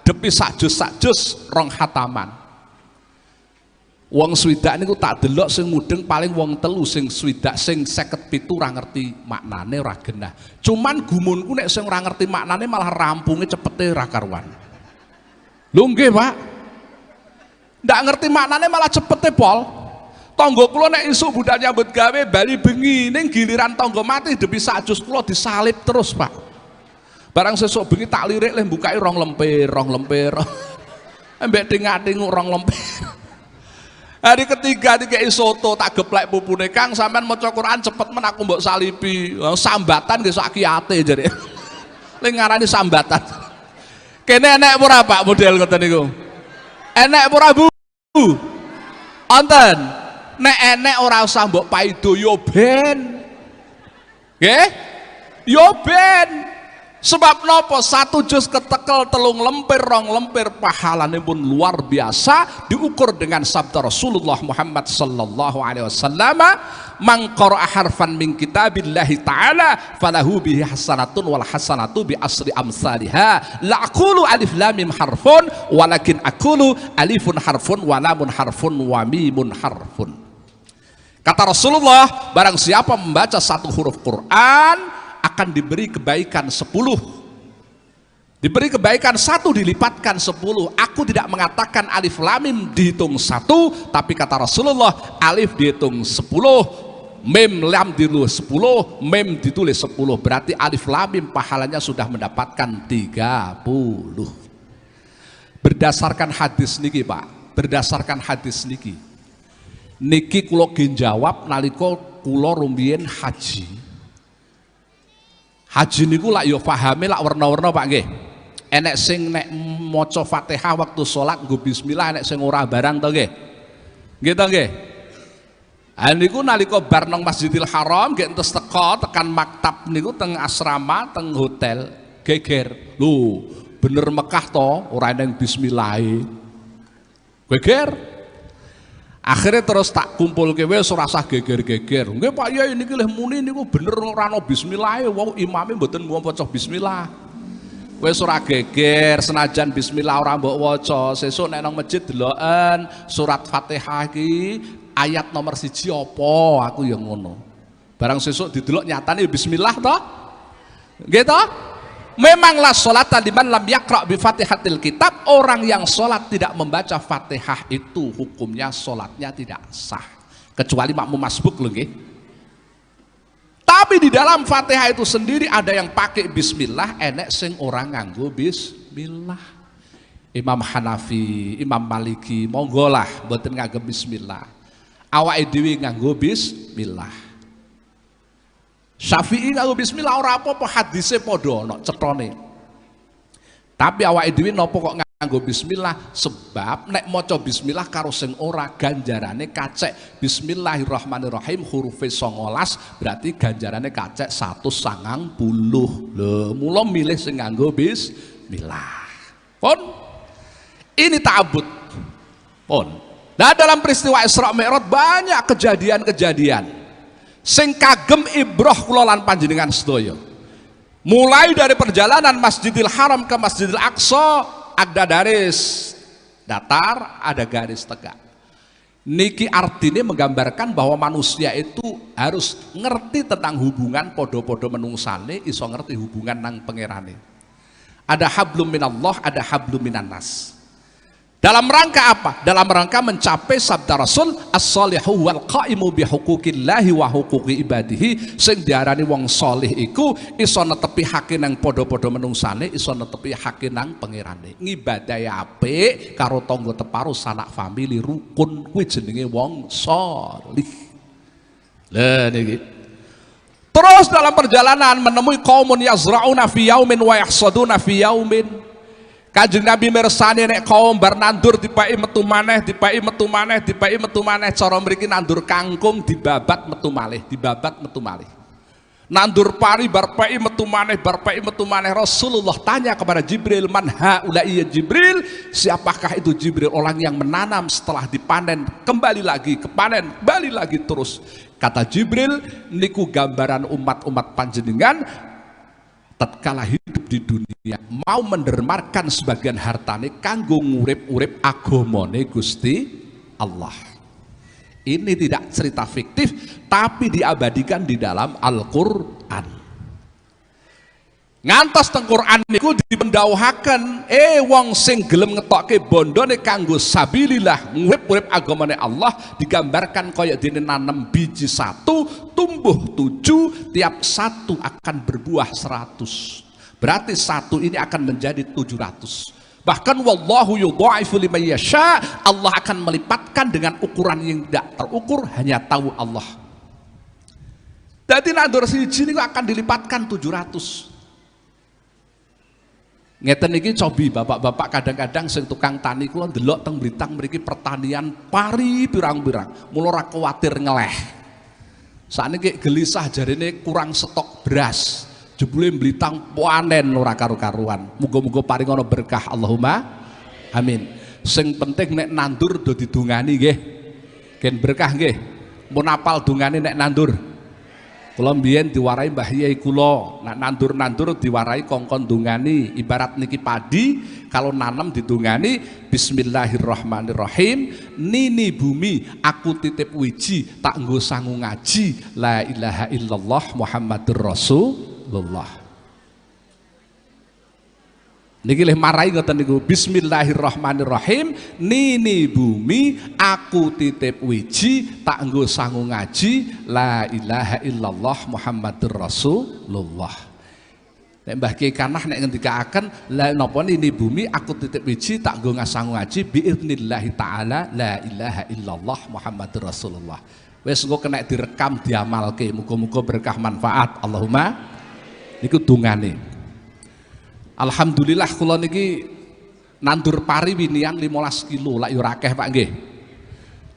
depi sak juz rong khataman. Wong swidak niku tak delok sing mudeng paling wong telu sing swidak sing 57 ora ngerti maknane ora genah. Cuman gumunku nek sing ora ngerti maknane malah rampunge cepete ora karuan. Lho nggih, Pak. Ndak ngerti maknane malah cepete pol. Tangga kula nek isuk budal nyambut gawe bali bengi ning giliran tangga mati demi sak juz kula disalib terus, Pak. Barang sesuk bengi tak lirik leh mbukai rong lempir, rong lempir. Mbek tingak-tinguk rong lempir. Hari ketiga dikei soto tak geplek pupune, Kang sampean maca Quran cepet men aku mbok salipi. Sambatan nggih sak kiyate jare. Ling ngarani sambatan. Kene enek ora Pak model ngoten niku? Enek ora Bu? Wonten. Nek enek ora usah mbok paido yo ben. Nggih? Yo ben. Sebab nopo satu juz ketekel telung lempir rong lempir pahalane pun luar biasa diukur dengan sabda Rasulullah Muhammad sallallahu alaihi wasallam, man qara'a harfan min kitabillahi ta'ala falahu bihi hasanatun wal hasanatu bi asri amsalha la aqulu alif lam mim harfun walakin aqulu alifun harfun wa lamun harfun wa mimun harfun. Kata Rasulullah, barang siapa membaca satu huruf Quran akan diberi kebaikan 10. Diberi kebaikan 1 dilipatkan 10. Aku tidak mengatakan alif lam mim dihitung 1, tapi kata Rasulullah alif dihitung 10, mim lam ditulis 10, mim ditulis 10. Berarti alif lam mim pahalanya sudah mendapatkan 30. Berdasarkan hadis niki, Pak, berdasarkan hadis niki. Niki kula jawab nalika kula rumiyin haji. Haji niku lak ya pahame lak werna-werna Pak nggih. Enek sing nek maca Fatihah waktu salat nggo bismillah, enek sing ora barang to nggih. Nggih to nggih. Ha niku nalika bar nang Masjidil Haram nggih entes teko tekan maktab niku teng asrama teng hotel geger. Lho, bener Mekah to ora eneng bismillahe. Geger. Akhirnya terus tak kumpulke wis ora usah geger-geger. Nggih Pak Yai niki leh muni niku bener ora ana bismillahe, wong imame mboten maca bismillah. Wis ora geger, senajan bismillah ora mbok waca, sesuk nek nang masjid deloken surat Fatihah iki ayat nomor 1 apa, aku ya ngono. Barang sesuk didelok nyatane bismillah toh? Nggih toh? Memanglah sholat liman lam yaqra bi Fatihatil kitab, orang yang sholat tidak membaca Fatihah itu hukumnya sholatnya tidak sah. Kecuali makmum masbuk lho nggih. Tapi di dalam Fatihah itu sendiri ada yang pakai bismillah, enek sing ora nganggo bismillah. Imam Hanafi, Imam Maliki, monggo lah mboten nganggo bismillah. Awake dhewe nganggo bismillah. Syafi'i nganggo bismillah ora apa-apa, hadise padha ana cetone. Tapi awake dhewe napa kok nganggo bismillah? Sebab nek maca bismillah karo sing ora ganjarane kacek. Bismillahirrahmanirrahim hurufe 19 berarti ganjarane kacek 190. Lho, mula milih sing nganggo bismillah. Pun ini ta'abud. Pun. Nah, dalam peristiwa Isra Mi'raj banyak kejadian-kejadian sing kagem ibroh kula lan panjenengan sedaya. Mulai dari perjalanan Masjidil Haram ke Masjidil Aqsa ada garis datar, ada garis tegak. Niki artinya menggambarkan bahwa manusia itu harus ngerti tentang hubungan podo-podo menungsane, iso ngerti hubungan nang pangerane. Ada hablum minallah, ada hablum minannas. Dalam rangka apa? Dalam rangka mencapai sabda Rasul, as-salihu wal qaimu bi huquqillahi wa huquqi ibadihi, sing diarani wong salih iku iso netepi hake nang padha-padha menungsane, iso netepi hake nang pangerane. Ngibadahi apik karo tangga teparo sanak famili rukun kuwi jenenge wong salih. Lah niki. Terus dalam perjalanan menemui qaumun yazra'una fi yaumin wa yahsaduna fi yaumin. Kanjeng Nabi mirsani nek kaum bar nandur dipaki metu maneh, dipaki metu maneh, dipaki metu maneh. Cara mriki nandur kangkung dibabat metu malih, dibabat metu malih. Nandur pari bar peki metu maneh, bar peki metu maneh. Rasulullah tanya kepada Jibril, man haula'i ya Jibril? Siapakah itu Jibril? Orang yang menanam setelah dipanen kembali lagi, kepanen kembali lagi terus. Kata Jibril, niku gambaran umat-umat panjenengan tatkala hidup di dunia mau mendermarkan sebagian hartane kanggo ngurip-urip agamane Gusti Allah. Ini tidak cerita fiktif tapi diabadikan di dalam Al-Qur'an. Ngantos teng Qur'an niku dipendhawuhaken, wong sing gelem ngetokke bondone kanggo sabilillah ngurip-urip agamane Allah digambarkan kaya dene nanem biji satu tumbuh 7, tiap satu akan berbuah 100. Berarti satu ini akan menjadi 700. Bahkan wallahu yudha'ifu liman yasha, Allah akan melipatkan dengan ukuran yang tidak terukur, hanya tahu Allah. Jadi nandur siji niku akan dilipatkan 700. Ngeten iki cobi bapak-bapak kadang-kadang sing tukang tani kula ndelok teng Blitang mriki pertanian pari pirang-pirang, mula ora kuwatir ngeleh. Sakniki gelisah jarine kurang stok beras. Jebule Blitang panen ora karu-karuan. Muga-muga paring ana berkah Allahumma amin. Sing penting nek nandur do didungani nggih. Gen berkah nggih. Mun apal dungane nek nandur. Kula mbiyen diwarai Mbah Yai kula, nek nandur-nandur diwarai kongkon dungani, ibarat niki padi kalau nanam didungani bismillahirrahmanirrahim, nini bumi aku titip wiji tak nggo sangu ngaji la ilaha illallah Muhammadur Rasulullah. Niki leh marai ngoten niku bismillahirrahmanirrahim, nini bumi aku titip wiji tak nggo sangu ngaji la ilaha illallah Muhammadur Rasulullah. Nek Mbah Kiai Kanah nek ngendikaaken la napa nini bumi aku titip wiji tak nggo sangu ngaji biiznillahi taala la ilaha illallah Muhammadur Rasulullah. Wis engko kena direkam diamalke, muga-muga berkah manfaat Allahumma. Niku dungane. Alhamdulillah kula niki nandur pari winian 15 kilo, lak yo akeh Pak nggih.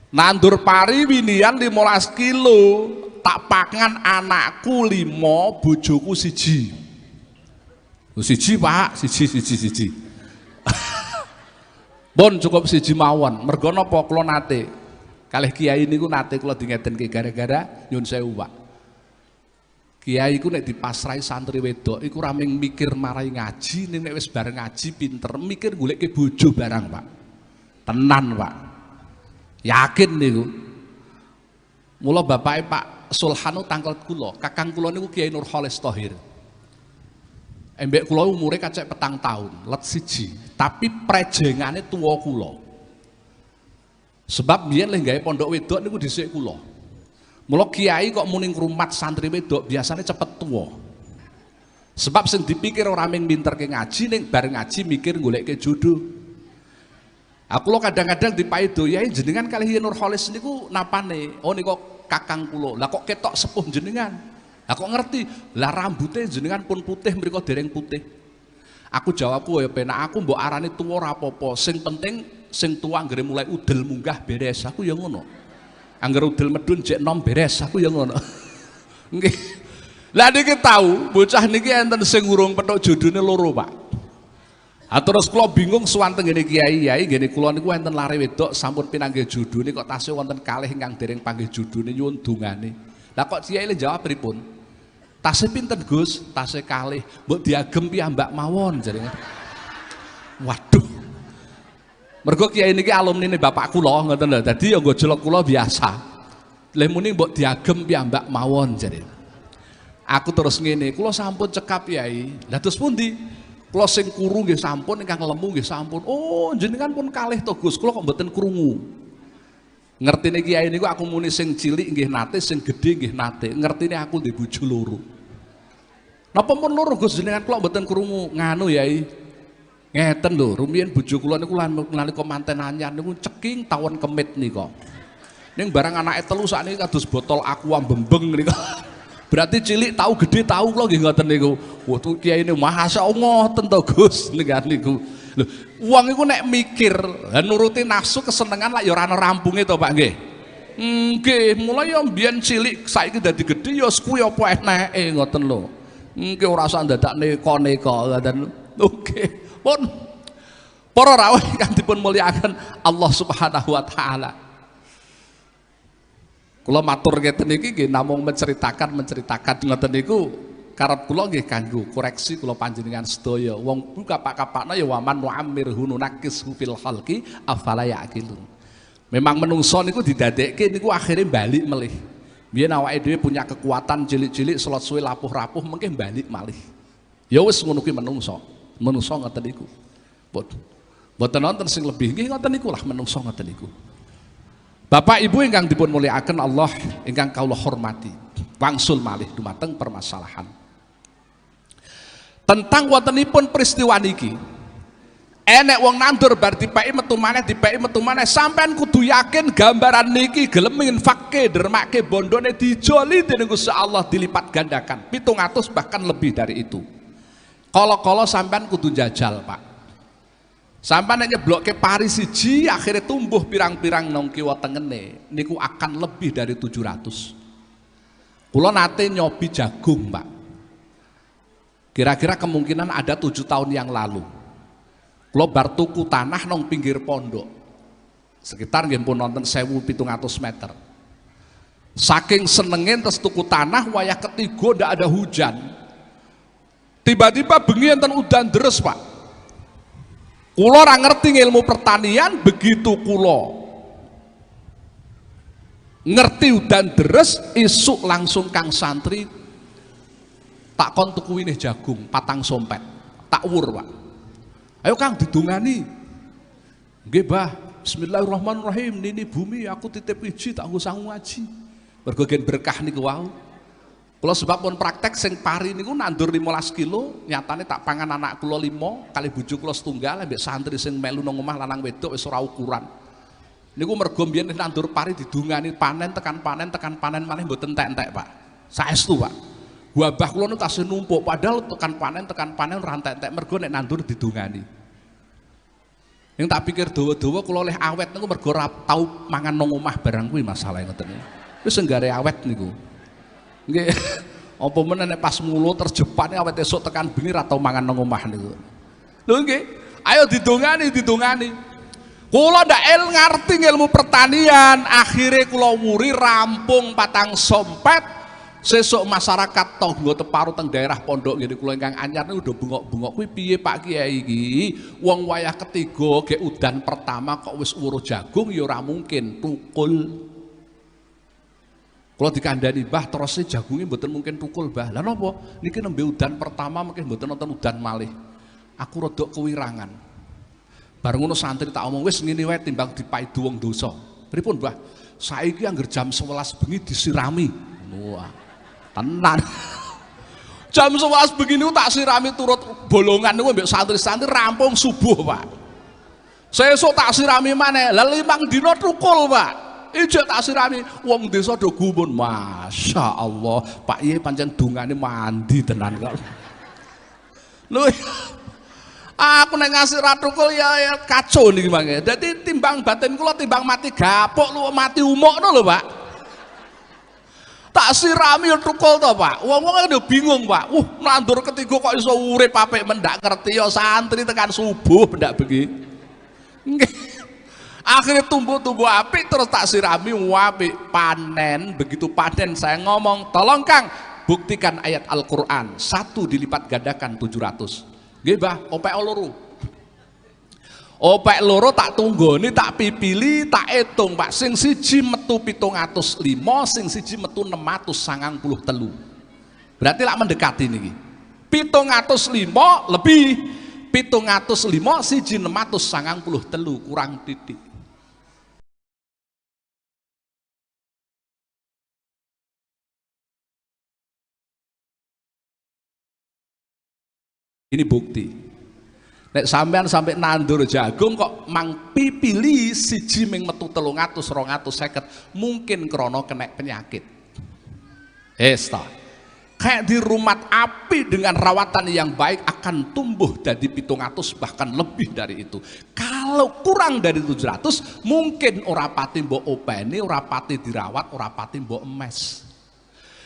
Nandur pari winian 15 kilo, tak pangan anakku 5, bojoku 1. Siji Pak, siji. Pun cukup 1 mawon. Mergo napa kula nate kalih kiai niku nate kula dingetenke gara-gara nyun sewu Pak. Kiai iku nek dipasrahi santri wedok iku ora mung mikir marai ngaji, ning nek wis bareng ngaji pinter mikir goleke bojo barang Pak. Tenan Pak. Yakin niku. Mula bapake Pak Sulhanu tangklet kula, kakang kula niku Kiai Nurholis Thohir. Embek kula umure kacek 4 tahun, let siji, tapi prejengane tuwa kula. Sebab biyen leh gawe pondok wedok niku dhisik kula. Mula kiai kok muni ngrumat santri wedok biasanya cepet tuwa. Sebab sing dipikir ora mung minterke ngaji ning bar ngaji mikir goleke jodoh. Aku lho kadang-kadang dipaido, yai jenengan kalih Nurholis niku napane? Oh niku kakang kula. Lah kok ketok sepuh jenengan? Lah kok ngerti? Lah rambutnya jenengan pun putih mriko dereng putih. Aku jawabku ya penak aku mbok arani tuwa ora apa-apa. Sing penting sing tuwa anggere mulai udel munggah beres. Aku ya ngono. Angger udel medun jek nom beres, aku ya ngono. Nggih. Lah niki tahu bocah niki enten sing urung petuk jodone loro, Pak. Ha terus kula bingung suwan teng ngene kiai-kiai ngene kula niku enten lare wedok sampun pinanggih jodone kok tasih wonten kalih ingkang dereng panggih jodone nyuwun dungane. Lah kok kiai le jawab pripun? Tasih pinten Gus? Tasih kalih. Mbok diagem piyambak mawon jare. Waduh. Mergo kiai niki alumnine bapak kula ngoten lho. Dadi ya nggo jelek kula biasa. Lha muni mbok diagem piyambak mawon jare. Aku terus ngene, kula sampun cekap yai. Lah terus pundi? Kula sing kuru nggih sampun, ingkang lemu nggih sampun. Oh, jenengan pun kalih to Gus, kula kok mboten krungu. Ngertine kiai niku aku muni sing cilik nggih nate, sing gedhe nggih nate. Ngertine aku ndek bojo loro. Napa pun loro Gus jenengan kula mboten krungu nganu yai. Ngeten lho, rumiyin bojo kula niku nalika manten anyar niku ceking tawon kemit nika. Ning barang anake telu sakniki kados botol aqua bembeng nika. Berarti cilik tahu gede tahu kula nggih ngoten niku. Wah kiai ini masa ngoten to Gus niku. Lho, wong iku nek mikir nuruti nafsu kesenengan lak ya ora ana rampunge to Pak nggih. Nggih, mulai ya mbiyen cilik saiki dadi gedhe ya kuwi apa eneke ngoten lho. Nggih ora usah ndadak neka-neka ngoten. Oke. Pun para rawuh ingkang dipun mulyakaken Allah Subhanahu wa taala. Kula matur ngeten iki nggih namung menceritakan ngoten niku karep kula nggih kanggo koreksi kula panjenengan sedaya. Wong kapak-kapakna ya waman nu'ammirhu nunakishu fil khalqi afala ya'qilun. Memang menungso niku didadekke niku akhire balik melih. Biyen awake dhewe punya kekuatan cilik-cilik selot suwe lapuh-rapuh mengke balik malih. Ya wis ngono kuwi menungso. Menungso ngoten niku. Mboten wonten sing lebih nggih ngoten niku lah menungso ngoten niku. Bapak Ibu ingkang dipun mulyakaken Allah ingkang kawula hormati, wangsul malih dumateng permasalahan. Tentang wontenipun peristiwa niki, enek wong nandur bar dipeki metu maneh, dipeki metu maneh, sampean kudu yakin gambaran niki gelem nginfakke dermake bondone dijoli dening Gusti Allah dilipat gandakan, 700 bahkan lebih dari itu. Kala-kala sampean kudu jajal, Pak. Sampai nek nyeblokke pari siji akhirnya tumbuh pirang-pirang nang kiwa tengene niku akan lebih dari 700. Kula nate nyobi jagung, Pak. Kira-kira kemungkinan ada 7 tahun yang lalu. Kula bar tuku tanah nang pinggir pondok. Sekitar nggih pun nonton 1700 meter. Saking senenge terus tuku tanah wayah ketiga ndak ada hujan. Tiba-tiba bengi enten udan deres, Pak. Kula ora ngerti ilmu pertanian, begitu kula ngerti udan deres, isuk langsung kang santri tak kon tuku winih jagung 4 sompet, tak wur, Pak. Ayo Kang didongani. Nggih, Bah. Bismillahirrahmanirrahim. Nini bumi aku titip iji tak nggo sangu ngaji. Mergo gen berkah niku wau. Kula sebab pun praktek sing pari niku nandur 15 kilo, nyatane tak pangan anak kula 5, kali bojo kula setunggal ambek santri sing melu nang omah lanang wedok wis ora ukuran. Niku mergo mbiyen nandur pari didungani panen tekan panen tekan panen malih mboten entek-entek, Pak. Saestu, Pak. Wabah kula niku tasih numpuk padahal tekan panen ora entek-entek mergo nek nandur didungani. Yang tak pikir dawa-dawa kula oleh awet niku mergo ora tau mangan nang omah barang kuwi masalahe ngoten niku. Wis senggare awet niku. Nggih. Apa meneh nek pas mulo terjepane awet esuk tekan bengi ra tau mangan nang omah niku. Lho nggih, ayo didongani, didongani. Kula ndak ngerti ilmu pertanian, akhire kula wuri rampung 4 sompet. Sesuk masyarakat tangga teparo teng daerah pondok ngene kula ingkang anyar niku udah bengok-bengok kuwi piye Pak Kiai iki? Wong wayah ketiga gek udan pertama kok wis weruh jagung ya ora mungkin tukul. Kalau dikandani, "Bah, terus jagungnya mboten mungkin tukul, Bah." Lah napa? Niki nembe udan pertama mungkin mboten nonton udan malih. Aku rodok kewirangan. Bareng ngono santri tak omong, wis ngene wae timbang dipaidu wong dosa. Pripun, Bah? Saiki angger jam 11 bengi disirami. Wah. Tenan. Jam 11 bengi niku tak sirami turut bolongan niku mbek santri-santri rampung subuh, Pak. Sesuk tak sirami maneh. Lah 5 dina tukul, Pak. Ijek tak sirami, wong desa do gumun. Masya Allah, Pak Yai pancen dungane mandi tenan kok. Lho, aku nek ngasih ra tukul ya kacau niki mangke. Dadi timbang batin kula timbang mati gapuk lu mati umukno lho, Pak. Tak sirami ya tukul to, Pak. Wong-wong udah bingung, Pak. Nandur ketiga kok iso urip apik mendak ngerti ya santri tekan subuh mendak bengi. Nggih. Akhirnya tumbuh-tumbuh apik terus tak sirami apik panen. Begitu panen saya ngomong, "Tolong Kang, buktikan ayat Al-Qur'an. 1 dilipat gandakan 700." Nggih, Mbah, opek loro. Opek loro tak tunggoni, tak pipili, tak etung, Pak. Sing siji metu 705, sing siji metu 693. Berarti lak mendekati niki. 705 lebih 705 siji 693 kurang titik. Ini bukti. Nek sampean sampai nandur jagung kok mang pipili siji ming metu 300 250 mungkin krono kena penyakit. Esta. Kayak di rumah api dengan rawatan yang baik akan tumbuh dari 700 bahkan lebih dari itu. Kalau kurang dari 700 mungkin ora pati mbok openi, ora pati dirawat, ora pati mbok emes.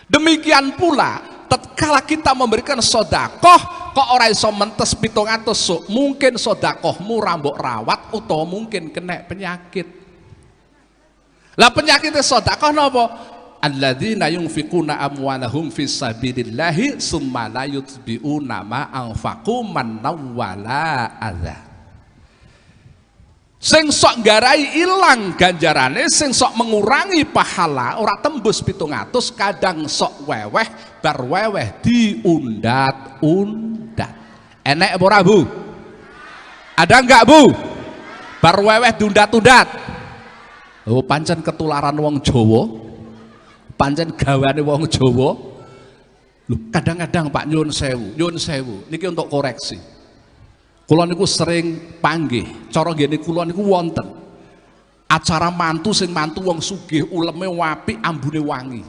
Demikian pula tatkala kita memberikan sedekah kok ora iso mentes 700 sok, mungkin sedekahmu ra mbok rawat utawa mungkin kena penyakit. Lah penyakitnya sedekah napa? Alladzina yunfikuna amwalahum fisabilillahi summa la yutbi'una ma anfaqu mannan wala adza. Sing sok nggarai ilang ganjarane, sing sok mengurangi pahala ora tembus 700, kadang sok weweh bar weweh diundat-undat. Enek apa ora, Bu? Ada enggak, Bu? Bar weweh diundat-undat. Oh, pancen ketularan wong Jawa. Pancen gawane wong Jawa. Lho, kadang-kadang Pak nyun sewu, niki untuk koreksi. Kula niku sering panggih, cara nggene kula niku wonten acara mantu sing mantu wong sugih, uleme apik, ambune wangi.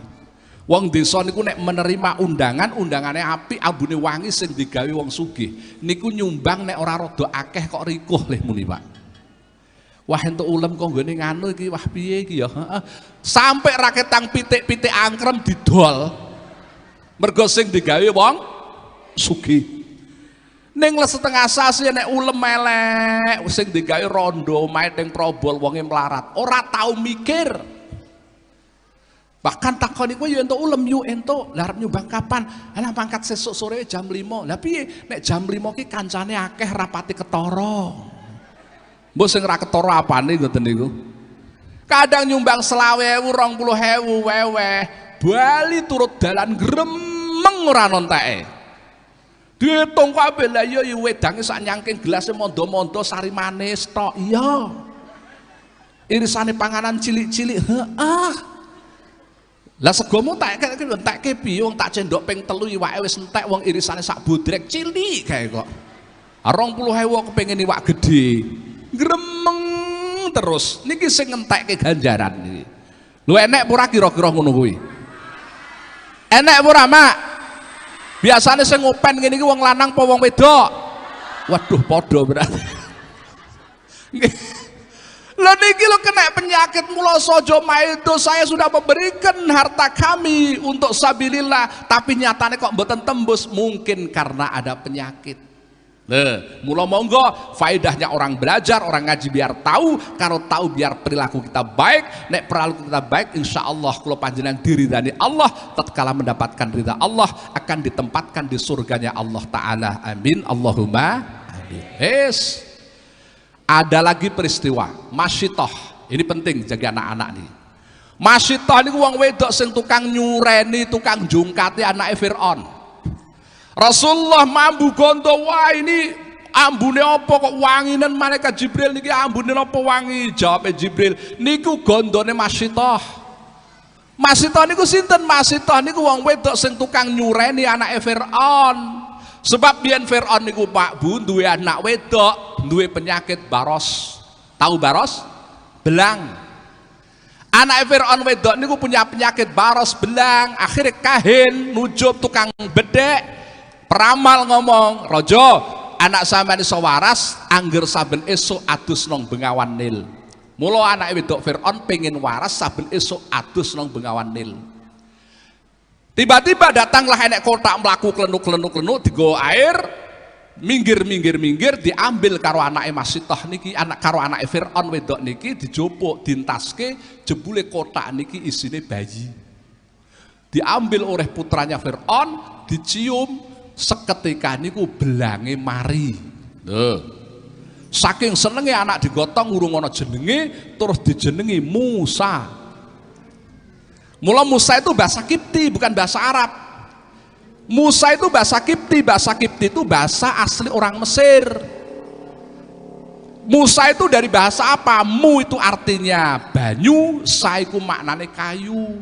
Wong desa niku nek menerima undangan, undangane apik, ambune wangi sing digawe wong sugih. Niku nyumbang nek ora rada akeh kok rikuh leh muni, Pak. Wah entuk ulem kok nggone nganu iki, wah piye iki ya, heeh. Sampai raketang pitik-pitik angkrem didol. Mergo sing digawe wong sugih. Ning les setengah sasi nek ulem elek sing digawe rondo omahe teng probol wonge melarat, ora tau mikir. Bahkan takon iku ya entuk ulem yuk entuk, lah arep nyumbang kapan? Lah mangkat sesuk sore jam 5. Lah piye nek jam 5 ki kancane akeh rapati ketara. Mbok sing ra ketara apane ngoten niku. Kadang nyumbang 20.000, 20.000 weweh, bali turut dalan gremeng ora nonteke. Dihitung kabeh lah iya ya wedange sak nyangking gelase mondo-mondo sari manis tok. Iya. Irisane panganan cilik-cilik, heeh. Lah segomu tak entekke piye wong tak cendhok ping 3 iwake wis entek wong irisane sak bodrek cilik kae kok. 20.000 kepengin iwak gedhe. Gremeng terus. Niki sing ngentekke ganjaran niki. Lho enek apa ora kira-kira ngono kuwi? Enek apa ora, Mak? Biasanya sing ngopen ngene iki wong lanang apa wong wedok? Waduh, padha berarti. Lho niki lho kena penyakit mula sojo maido, saya sudah memberikan harta kami untuk sabilillah, tapi nyatane kok mboten tembus, mungkin karena ada penyakit. Nah, mula monggo faedahnya orang belajar, orang ngaji biar tahu, kalau tahu biar perilaku kita baik, nek perilaku kita baik insya Allah kalau panjenengan diridani Allah, tatkala mendapatkan ridha Allah akan ditempatkan di surganya Allah Ta'ala. Amin Allahumma amin. Yes. Ada lagi peristiwa masyitoh, ini penting jaga anak-anak nih. Masyitah niku wong wedok sing tukang nyureni, tukang jungkati anake Fir'aun. Rasulullah mambu gondo, wah ini ambune apa kok wanginen, malaikat Jibril niki ambune apa wangi? Jawab Jibril, niku gondone Masyitah. Masyitah niku sinten? Masyitah niku wong wedok sing tukang nyureni anake Fir'aun. Sebab biyen Fir'aun niku Pak Bu duwe anak wedok, duwe penyakit baros. Tahu baros? Belang. Anak Fir'aun wedok niku punya penyakit baros belang, akhirnya kahin nujub tukang bedek, peramal ngomong, "Rojo, anak sampean iso waras angger saben esuk adus nang Bengawan Nil." Mula anak wedok Fir'aun pengen waras saben esuk adus nang Bengawan Nil. Tiba-tiba datanglah enek kotak mlaku klenuk-klenuk-klenuk digawa air, minggir minggir minggir, diambil karo anake Masyitah niki, anak karo anake Fir'aun wedok niki, dijupuk, dintaske, jebule kotak niki isine bayi. Diambil oleh putranya Fir'aun, dicium, seketika niku belange mari. Lho. Saking senenge anak digotong urung ana jenenge, terus dijenengi Musa. Mula Musa itu bahasa Kipti, bukan bahasa Arab. Musa itu bahasa Kipti itu bahasa asli orang Mesir. Musa itu dari bahasa apa? Mu itu artinya banyu, sa iku maknane kayu.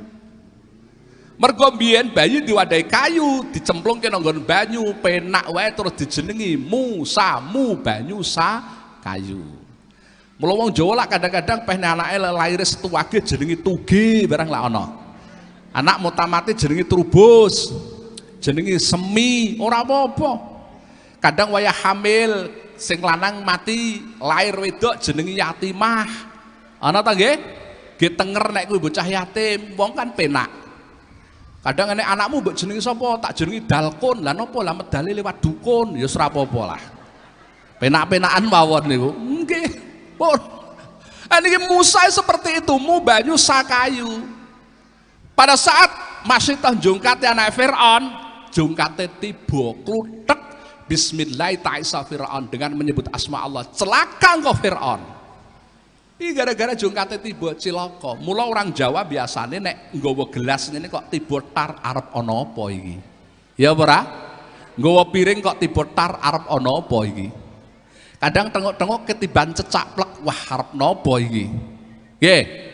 Mergo mbiyen bayi diwadahi kayu, dicemplungke nang nggon banyu, penak wae terus dijenengi Musa, mu banyu sa kayu. Mula wong Jawa lah kadang-kadang peh anake lahir setu wage jenengi tuge barang lah ana. Anak mutamati jenengi trubus, jenengi semi, ora apa-apa. Kadang wayah hamil sing lanang mati, lahir wedok jenengi yatimah. Ana ta nggih? Nggih tenger nek kuwi bocah yatim, wong kan penak. Kadang nek anakmu mbok jenengi sapa? Tak jenengi Dalkon. Lah napa? Lah medale lewat dukun. Ya ora apa-apa lah. Penak-penakan mawon niku. Nggih. Pun. Niki Musa seperti itu, mu banyu sakayu. Pada saat Masyitah jungkate anak Fir'aun, jungkate tiba kluthek, bismillah ta'isa Fir'aun, dengan menyebut asma Allah, celaka engkau Fir'aun. Ini gara-gara jungkate tiba cilaka. Mula orang Jawa biasanya nek nggawa gelas ngene kok tiba tar arep ana apa iki? Ya apa ora? Nggawa piring kok tiba tar arep ana apa iki? Kadang tengok-tengok ketiban cecak plek, wah arep napa iki? Nggih.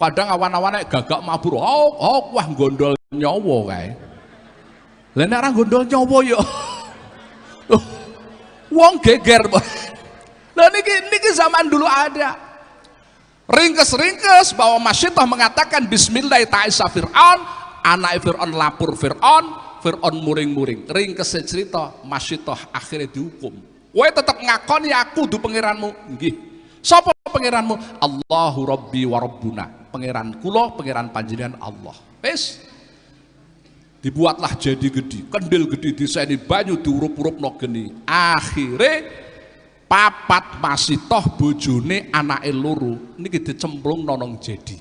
Kadang awan-awan nek gagak mabur, oh, oh, wah gondol nyawa kae. Lah nek ora gondol nyawa ya. Wong geger. Lah niki zaman dulu ada. Ringkes-ringkes bahwa Masyitah mengatakan bismillah ta'isa Fir'aun, anak Fir'aun lapor Fir'aun, Fir'aun muring-muring. Ringkes cerita Masyitah akhirnya dihukum. Kowe tetep ngakoni aku du pangeranmu. Nggih. Sapa pangeranmu? Allahu Rabbi wa Rabbuna. Pangeran kula, pangeran panjenengan Allah. Wis. Dibuatlah jadi gede, kendil gede diseni banyu diurup-urupno geni. Akhire papat Masyitah bojone anake loro niki dicemplungno nang jedi.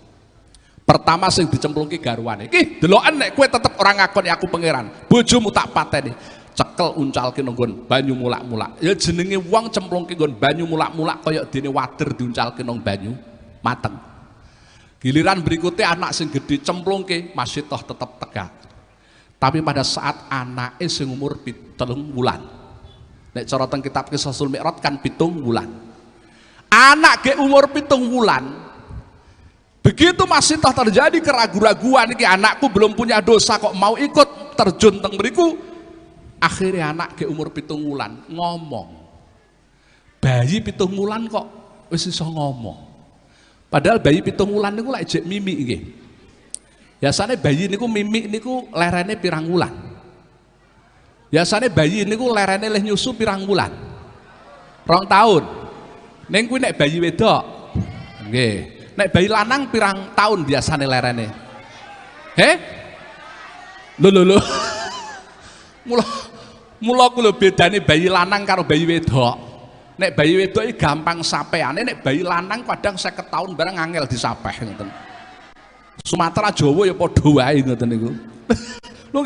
Pertama sing dicemplungke garwane. Iki deloken nek kowe tetep ora ngakoni aku pangeran, bojomu tak pateni. Cekel uncalke nang nggon banyu mulak-mulak. Ya jenenge wong cemplungke nggon banyu mulak-mulak kaya dene wader diuncalke nang banyu mateng. Giliran berikutnya anak sing gede cemplungke, Masyitah tetep tegak. Tapi pada saat anake sing umur 7 wulan. Nek cara teng kitab Qisasul Mi'raj kan 7 wulan. Anak ge umur 7 wulan. Begitu Masyitah terjadi keraguan-raguan iki anakku belum punya dosa kok mau ikut terjun teng mriku. Akhirnya anak ge umur 7 wulan ngomong. Bayi 7 wulan kok wis iso ngomong. Padahal bayi 7 wulan niku lek jek mimik nggih. Biasane bayi niku mimik niku lerene pirang wulan. Biasane bayi niku lerene leh nyusu pirang wulan. 2 tahun. Ning kuwi nek bayi wedok. Nggih. Nek bayi lanang pirang tahun biasane lerene? Heh? Lho lho lho. Mula ku lho bedane bayi lanang karo bayi wedok. Nek bayi wedok iki gampang sapeane, nek bayi lanang kadang 50 tahun bareng angel disapeh ngoten. Sumatera Jawa ya padha wae ngoten niku. Lho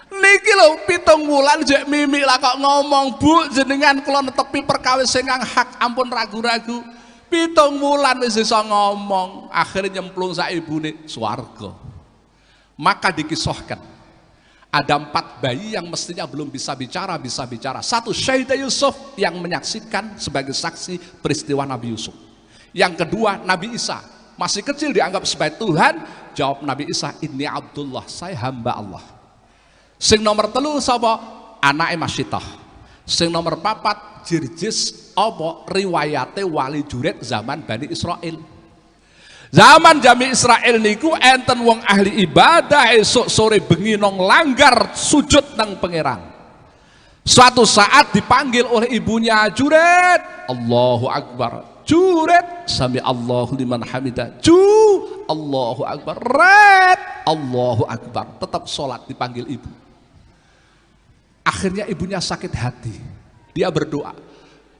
niki lho 7 wulan jek mimik lah kok ngomong, Bu, jenengan kula netepi perkawis ingkang hak, ampun ragu-ragu. 7 wulan wis iso ngomong, akhirnya nyemplung sak ibune swarga. Maka dikisahkan ada 4 bayi yang mestinya belum bisa bicara, bisa bicara. Satu, Syaidah Yusuf yang menyaksikan sebagai saksi peristiwa Nabi Yusuf. Yang kedua, Nabi Isa. Masih kecil dianggap sebagai Tuhan. Jawab Nabi Isa, ini Abdullah, saya hamba Allah. Sing nomor 3 sapa? Anake Masyitah. Sing nomor 4 Jirjis, apa riwayate wali juret zaman Bani Israel. Zaman Jami Israel niku enten wong ahli ibadah esuk sore bengi nong langgar sujud nang pangeran. Suatu saat dipanggil oleh ibunya, Juret, Allahu Akbar. Juret, sami Allahu liman hamidah. Ju, Allahu Akbar. Red, Allahu Akbar. Tetap sholat dipanggil ibu. Akhirnya ibunya sakit hati. Dia berdoa,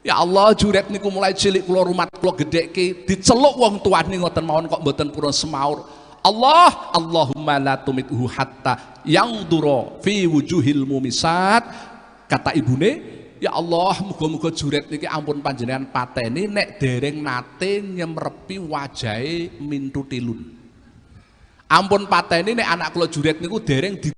ya Allah, Juret niku mulai cilik kula rumat kula gedhekke, diceluk wong tuane ngoten mawon kok mboten purun semaur. Allah, Allahumma la tumithu hatta yangdura fi wujuhil mumisat. Kata ibune, ya Allah, muga-muga Juret niki ampun panjenengan pateni nek dereng nate nyemrepi wajahe mintu tilun. Ampun pateni nek anak kula Juret niku dereng di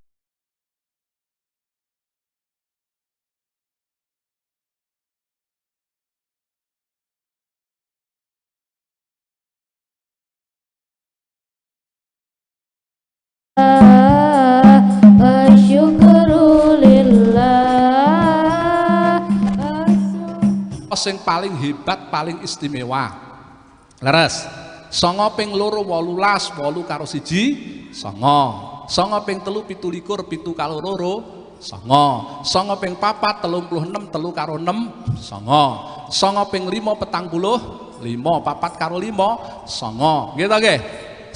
sing paling hebat, paling istimewa. Leres. 9 ping 2 18, 8 karo 1 9. 9 ping 3 27, 7 karo 2 9. 9 ping 4 36, 3 karo 6 9. 9 ping 5 45, 4 karo 5 9. Gitu nggih.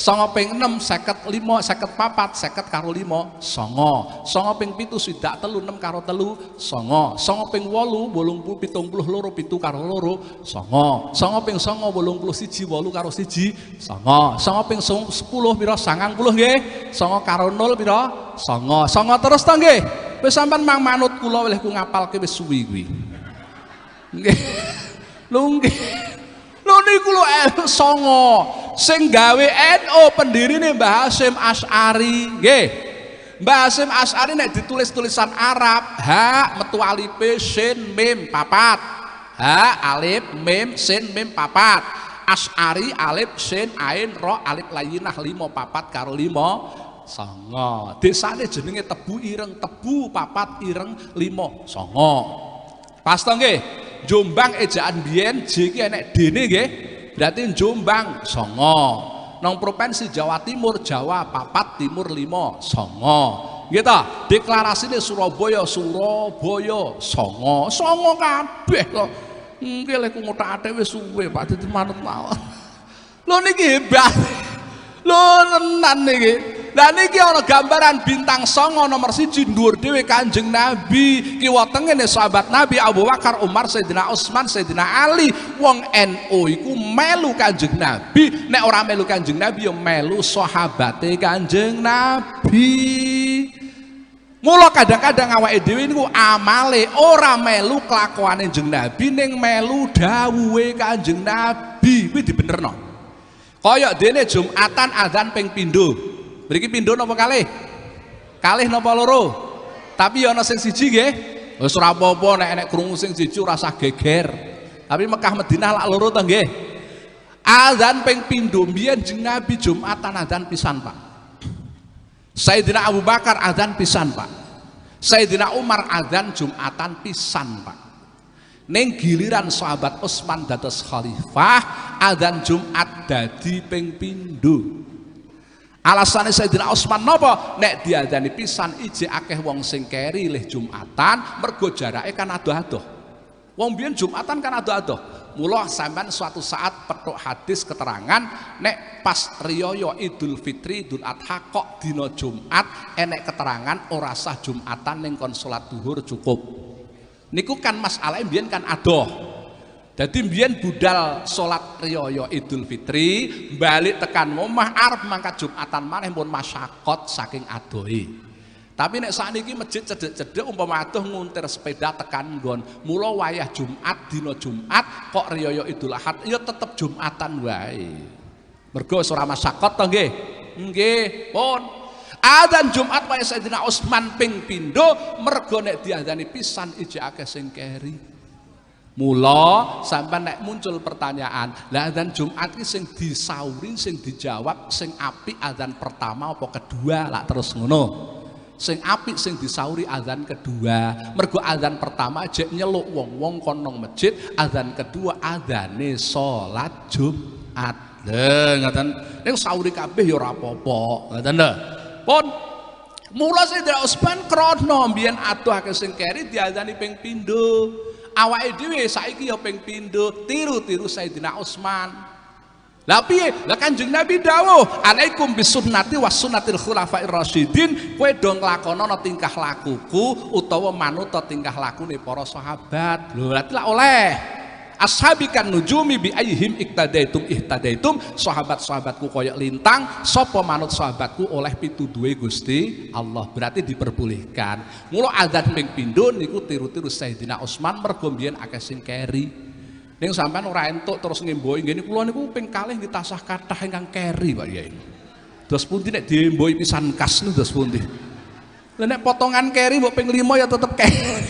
9 ping 6 55, 54, 50 karo 5 9. 9 ping 7 63, 6 karo 3 9. 9 ping 8 80 72, 7 karo 2 9. 9 ping 9 81, 8 karo 1 9. 9 ping 10 pira 90 nggih. 9 karo 0 pira 9. 9 terus to nggih. Wis sampean mang manut kula oleh ku ngapalke wis suwi kuwi. Nggih. Lho nggih. Lho niku lho 9. Sing gawe NU pendirine Mbah Hasyim Asy'ari nggih. Mbah Hasyim Asy'ari nek ditulis tulisan Arab, ha metu alife sin mim 4. Ha alif mim sin mim 4. Asy'ari alif sin ain ro alif layinah 5 4 karo 5 9. Desane jenenge Tebu Ireng, Tebu 4 Ireng 5 9. Pas to nggih. Jombang ejaan biyen J iki enek D-ne nggih. Berarti Jombang 9. Nang provinsi Jawa Timur, Jawa 4 Timur 5 9. Nggih ta? Deklarasine Surabaya, Surabaya 9. 9 kabeh kok. Nggih lek ngothak-athik wis suwe Pak dadi manut mawon. Lho niki hebat. Lho tenan niki. Lah niki ana gambaran bintang 9 nomor 1 dhuwur dhewe Kanjeng Nabi, kiwa tengene sahabat Nabi Abu Bakar, Umar, Sayyidina Utsman, Sayyidina Ali. Wong NU iku melu Kanjeng Nabi, nek ora melu Kanjeng Nabi ya melu sahabate Kanjeng Nabi. Mula kadang-kadang awake dhewe niku amale ora melu kelakuane Kanjeng Nabi ning melu dawuhe Kanjeng Nabi. Kuwi dibenerno. Kaya dene Jumatan azan ping pindho. Mriki pindho napa kalih? Kalih napa loro? Tapi ya ana sing siji nggih. Wis ora apa-apa nek enek krungu sing siji ora usah geger. Tapi Mekah Madinah lak loro to nggih. Azan ping pindho mbiyen jeneng Nabi Jumatan azan pisan, Pak. Sayyidina Abu Bakar azan pisan, Pak. Sayyidina Umar azan Jumatan pisan, Pak. Ning giliran sahabat Utsman dados khalifah, azan Jumat dadi ping pindho. Alasane Sayyidina Utsman napa? Nek diadani pisan ije akeh wong sing keri leh Jumatan, mergo jarake kan adoh-adoh. Wong biyen Jumatan kan adoh-adoh. Mula sampean suatu saat petuk hadis keterangan nek pas riyaya Idul Fitri, Idul Adha kok dina Jumat enek keterangan ora sah Jumatan ning kon salat duhur cukup. Niku kan masalahe biyen kan adoh. Dadi mbiyen budal salat riyaya Idul Fitri, balik tekan omah arep mangkat Jumatan maneh pun masyakot saking adohe. Tapi nek sakniki masjid cedhek-cedhek umpama adoh nguntir sepeda tekan nggon. Mula wayah Jumat dina Jumat kok riyaya Idul Ahad ya tetep Jumatan wae. Mergo wis ora masyakot to nggih. Nggih, pun. Adzan Jumat wae Sayyidina Utsman ping pindho mergo nek diadzani pisan ijek akeh sing keri. Mula sampean nek muncul pertanyaan, lah adzan Jumat ki sing disauri, sing dijawab sing apik adzan pertama apa kedua lak terus ngono. Sing apik sing disauri azan kedua, mergo azan pertama jek nyeluk wong-wong kon nang masjid, azan kedua azane salat Jumat. Lha ngoten, ning sauri kabeh ya ora apa-apa, ngoten lho. Pun mula Sayyidina Utsman krana mbiyen adoh akeh sing keri diazani ping pindho. Awake dhewe saiki ya ping pindho, tiru-tiru Sayyidina Utsman. Lah piye? Lah Kanjeng Nabi dawuh, alaikum bisunnati was sunnatil khulafair rasyidin, kowe do nglakonono tingkah lakuku utawa manut tingkah lakune para sahabat. Lho, berarti lah oleh. Ashabikan nujumi bi ayyihim iktadaitum ihtadaitum, sahabat-sahabatku koyok lintang, sapa manut sahabatku oleh pituduhe Gusti Allah. Berarti diperbolehkan. Mula azan ping pindho niku tiru-tiru Sayyidina Utsman mergo mbiyen akeh sing keri. Ning sampean ora entuk terus ngemboi ngene kula niku ping kalih nggih tasah kathah ingkang keri Pak Yai. Dos pundi nek diemboi pisan kas niku dos pundi? Lah nek potongan keri mbok ping 5 ya tetep keri.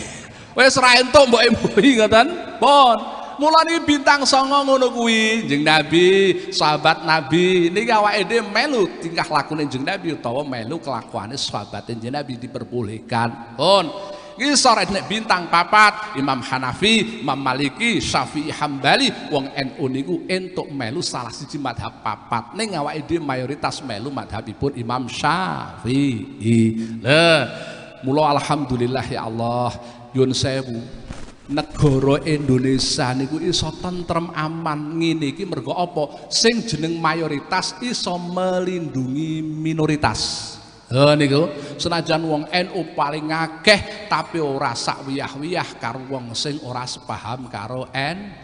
Wis ora entuk mbok emboi ngoten. Pun. Mulane bintang 9 ngono kuwi, Kanjeng Nabi, sahabat Nabi niki awake dhewe melu tingkah lakune Kanjeng Nabi utawa melu kelakuane sahabat Kanjeng Nabi diperbolehkan. Pun. Iki sore nek bintang 4, Imam Hanafi, Imam Maliki, Syafi'i, Hambali, wong NU niku entuk melu salah siji madhab 4. Ning awake dhewe mayoritas melu madhabipun Imam Syafi'i. Lha, mula alhamdulillah ya Allah, nyun sewu. Negara Indonesia niku iso tentrem aman ngene iki mergo apa? Sing jeneng mayoritas iso melindungi minoritas. Lha niku senajan wong NU paling akeh tapi ora sak wiyah-wiyah karo wong sing ora sepaham karo NU.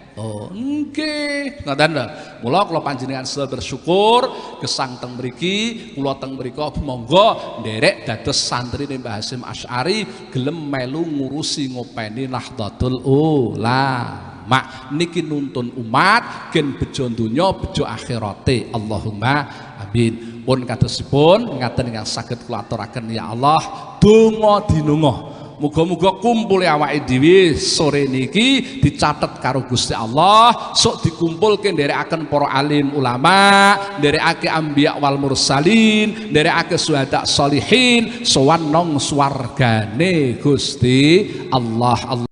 Nggih, ngoten lho. Mula kula panjenengan sedaya bersyukur gesang teng mriki, kula teng mriku monggo nderek dados santrine Mbah Hasyim Asy'ari gelem melu ngurusi ngopeni Nahdlatul Ulama. Niki nuntun umat gen bejo donya bejo akhirate. Allahumma amin. Pun kadosipun ngaten ingkang saged kula aturaken ya Allah, donga dinunga. Muga-muga kumpule awake dhewe sore niki dicatet karo Gusti Allah, sok dikumpulke nderekaken para alim ulama, nderekake anbiya wal mursalin, nderekake syuhada sholihin, sowan nang swargane Gusti Allah.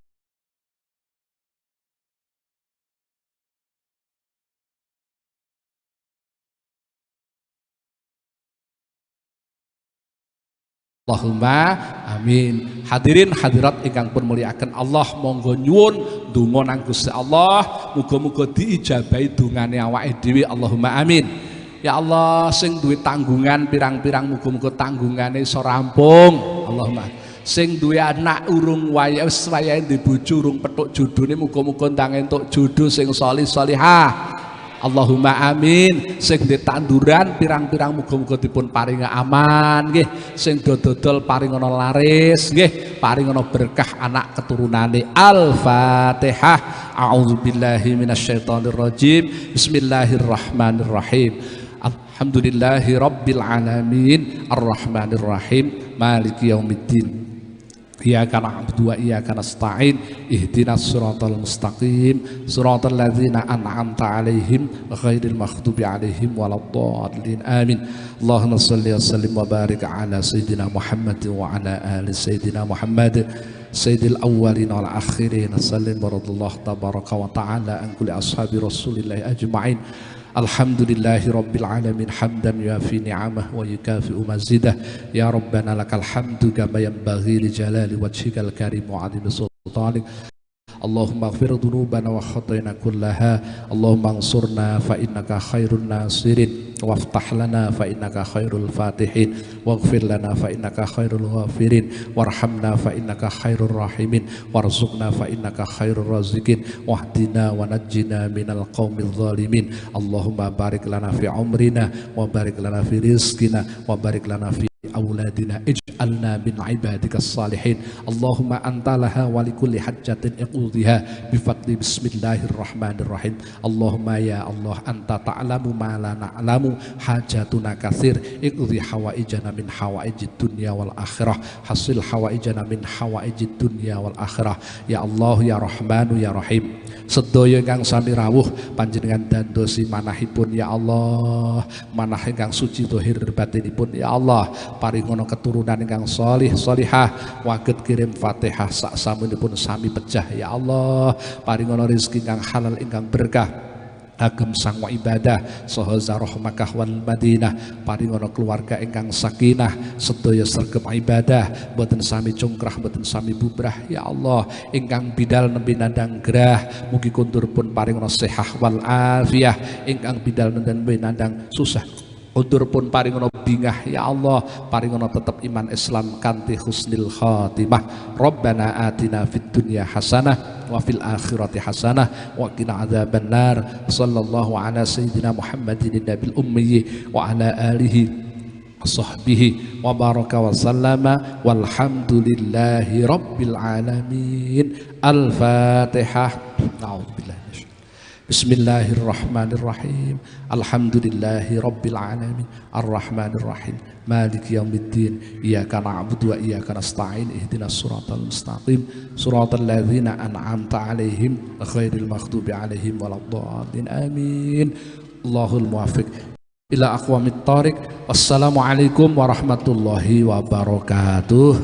Allahumma amin. Hadirin hadirat ingkang pun muliakan Allah, monggo nyuwun donga nang Gusti Allah, muga-muga diijabahi dongane awake dhewe. Allahumma amin. Ya Allah, sing duwe tanggungan pirang-pirang muga-muga tanggungane iso rampung. Allahumma. Sing duwe anak urung wayahe wis wayahe duwe bojo urung petuk jodhone muga-muga ndang entuk jodoh sing salih salihah. Allahumma amin. Sing duwe tanduran pirang-pirang muga-muga dipun paringi aman nggih. Sing dodol paringono laris nggih, paringono berkah anak keturunane. Al-Fatihah. A'udzubillahi minasyaitonir rajim. Bismillahirrahmanirrahim. Alhamdulillahi rabbil alamin arrahmanir rahim maliki yaumiddin. Iyyaka na'budu wa iyyaka nasta'in ihdinas siratal mustaqim siratal ladzina an'amta 'alaihim ghairil maghdubi 'alaihim waladdallin. Amin. Allahumma shalli wa sallim wa barik ala sayyidina Muhammad wa ala ali sayyidina Muhammad sayyidil awwalin wal akhirin. Sallim wa tabaraka wa ta'ala an kulli ashabi rasulillahi ajma'in. Alhamdulillahi rabbil alamin hamdan yuafi ni'amah wa yukafi'u mazidah. Ya Rabbana lakal hamdu kama yanbaghi li jalali wajhikal karim wa 'azimi sultanik. Allahumma ighfir dzunubana wa khatayana kullaha. Allahumma ansurna fa innaka khairun nasirin, waftah lana fa innaka khairul fatihin, waghfir lana fa innaka khairul ghafirin, warhamna fa innaka khairur rahimin, warzuqna fa innaka khairur razikin, wahdina wa najjina minal qaumil zalimin. Allahumma barik lana fi umrina wa barik lana fi rizqina wa barik lana fi auladina ij'alna min ibadikas salihin. Allahumma anta laha wa likulli hajjatin iqudhiha bifadli bismillahirrahmanirrahim. Allahumma ya Allah anta ta'lamu ma la na'lamu hajatuna katsir iqdhi hawaijana min hawaijid dunya wal akhirah hasil hawaijana min hawaijid dunya wal akhirah. Ya Allah ya Rahmanu ya Rahim. Sedaya ingkang sami rawuh panjenengan dandosi manahipun ya Allah, manah ingkang suci zahir batinipun ya Allah, paringono keturunan ingkang sholih sholihah, waget kirim Fatihah sak samunipun sami pejah ya Allah, paringono rezeki ingkang halal ingkang berkah, agem sangwa ibadah saha zaroh Makkah wal Madinah, paringono keluarga ingkang sakinah, sedaya sregep ibadah, boten sami cungkrah boten sami bubrah ya Allah, ingkang bidal nembe nandang gerah mugi kundur pun paringono sehah wal afiyah, ingkang bidal nembe nandang susah undur pun paringono bingah ya Allah, paringono tetep iman Islam kanthi husnil khatimah. Rabbana atina fid dunya hasanah wa fil akhirati hasanah wa qina adzabannar. Sallallahu ala sayyidina Muhammadin nabil ummi wa ala alihi sahbihi wa baraka wa sallama walhamdulillahi rabbil alamin. Al-Fatihah. A'udzubillahi. Bismillahirrahmanirrahim. Alhamdulillahi rabbil alamin. Arrahmanirrahim. Maliki yaumiddin. Iyyaka na'budu wa iyyaka nasta'in. Ihdinas siratal mustaqim. Siratal ladzina an'amta 'alaihim ghairil maghdubi 'alaihim waladdallin. Amin. Allahul muwaffiq ila aqwamit thariq. Wassalamualaikum warahmatullahi wabarakatuh.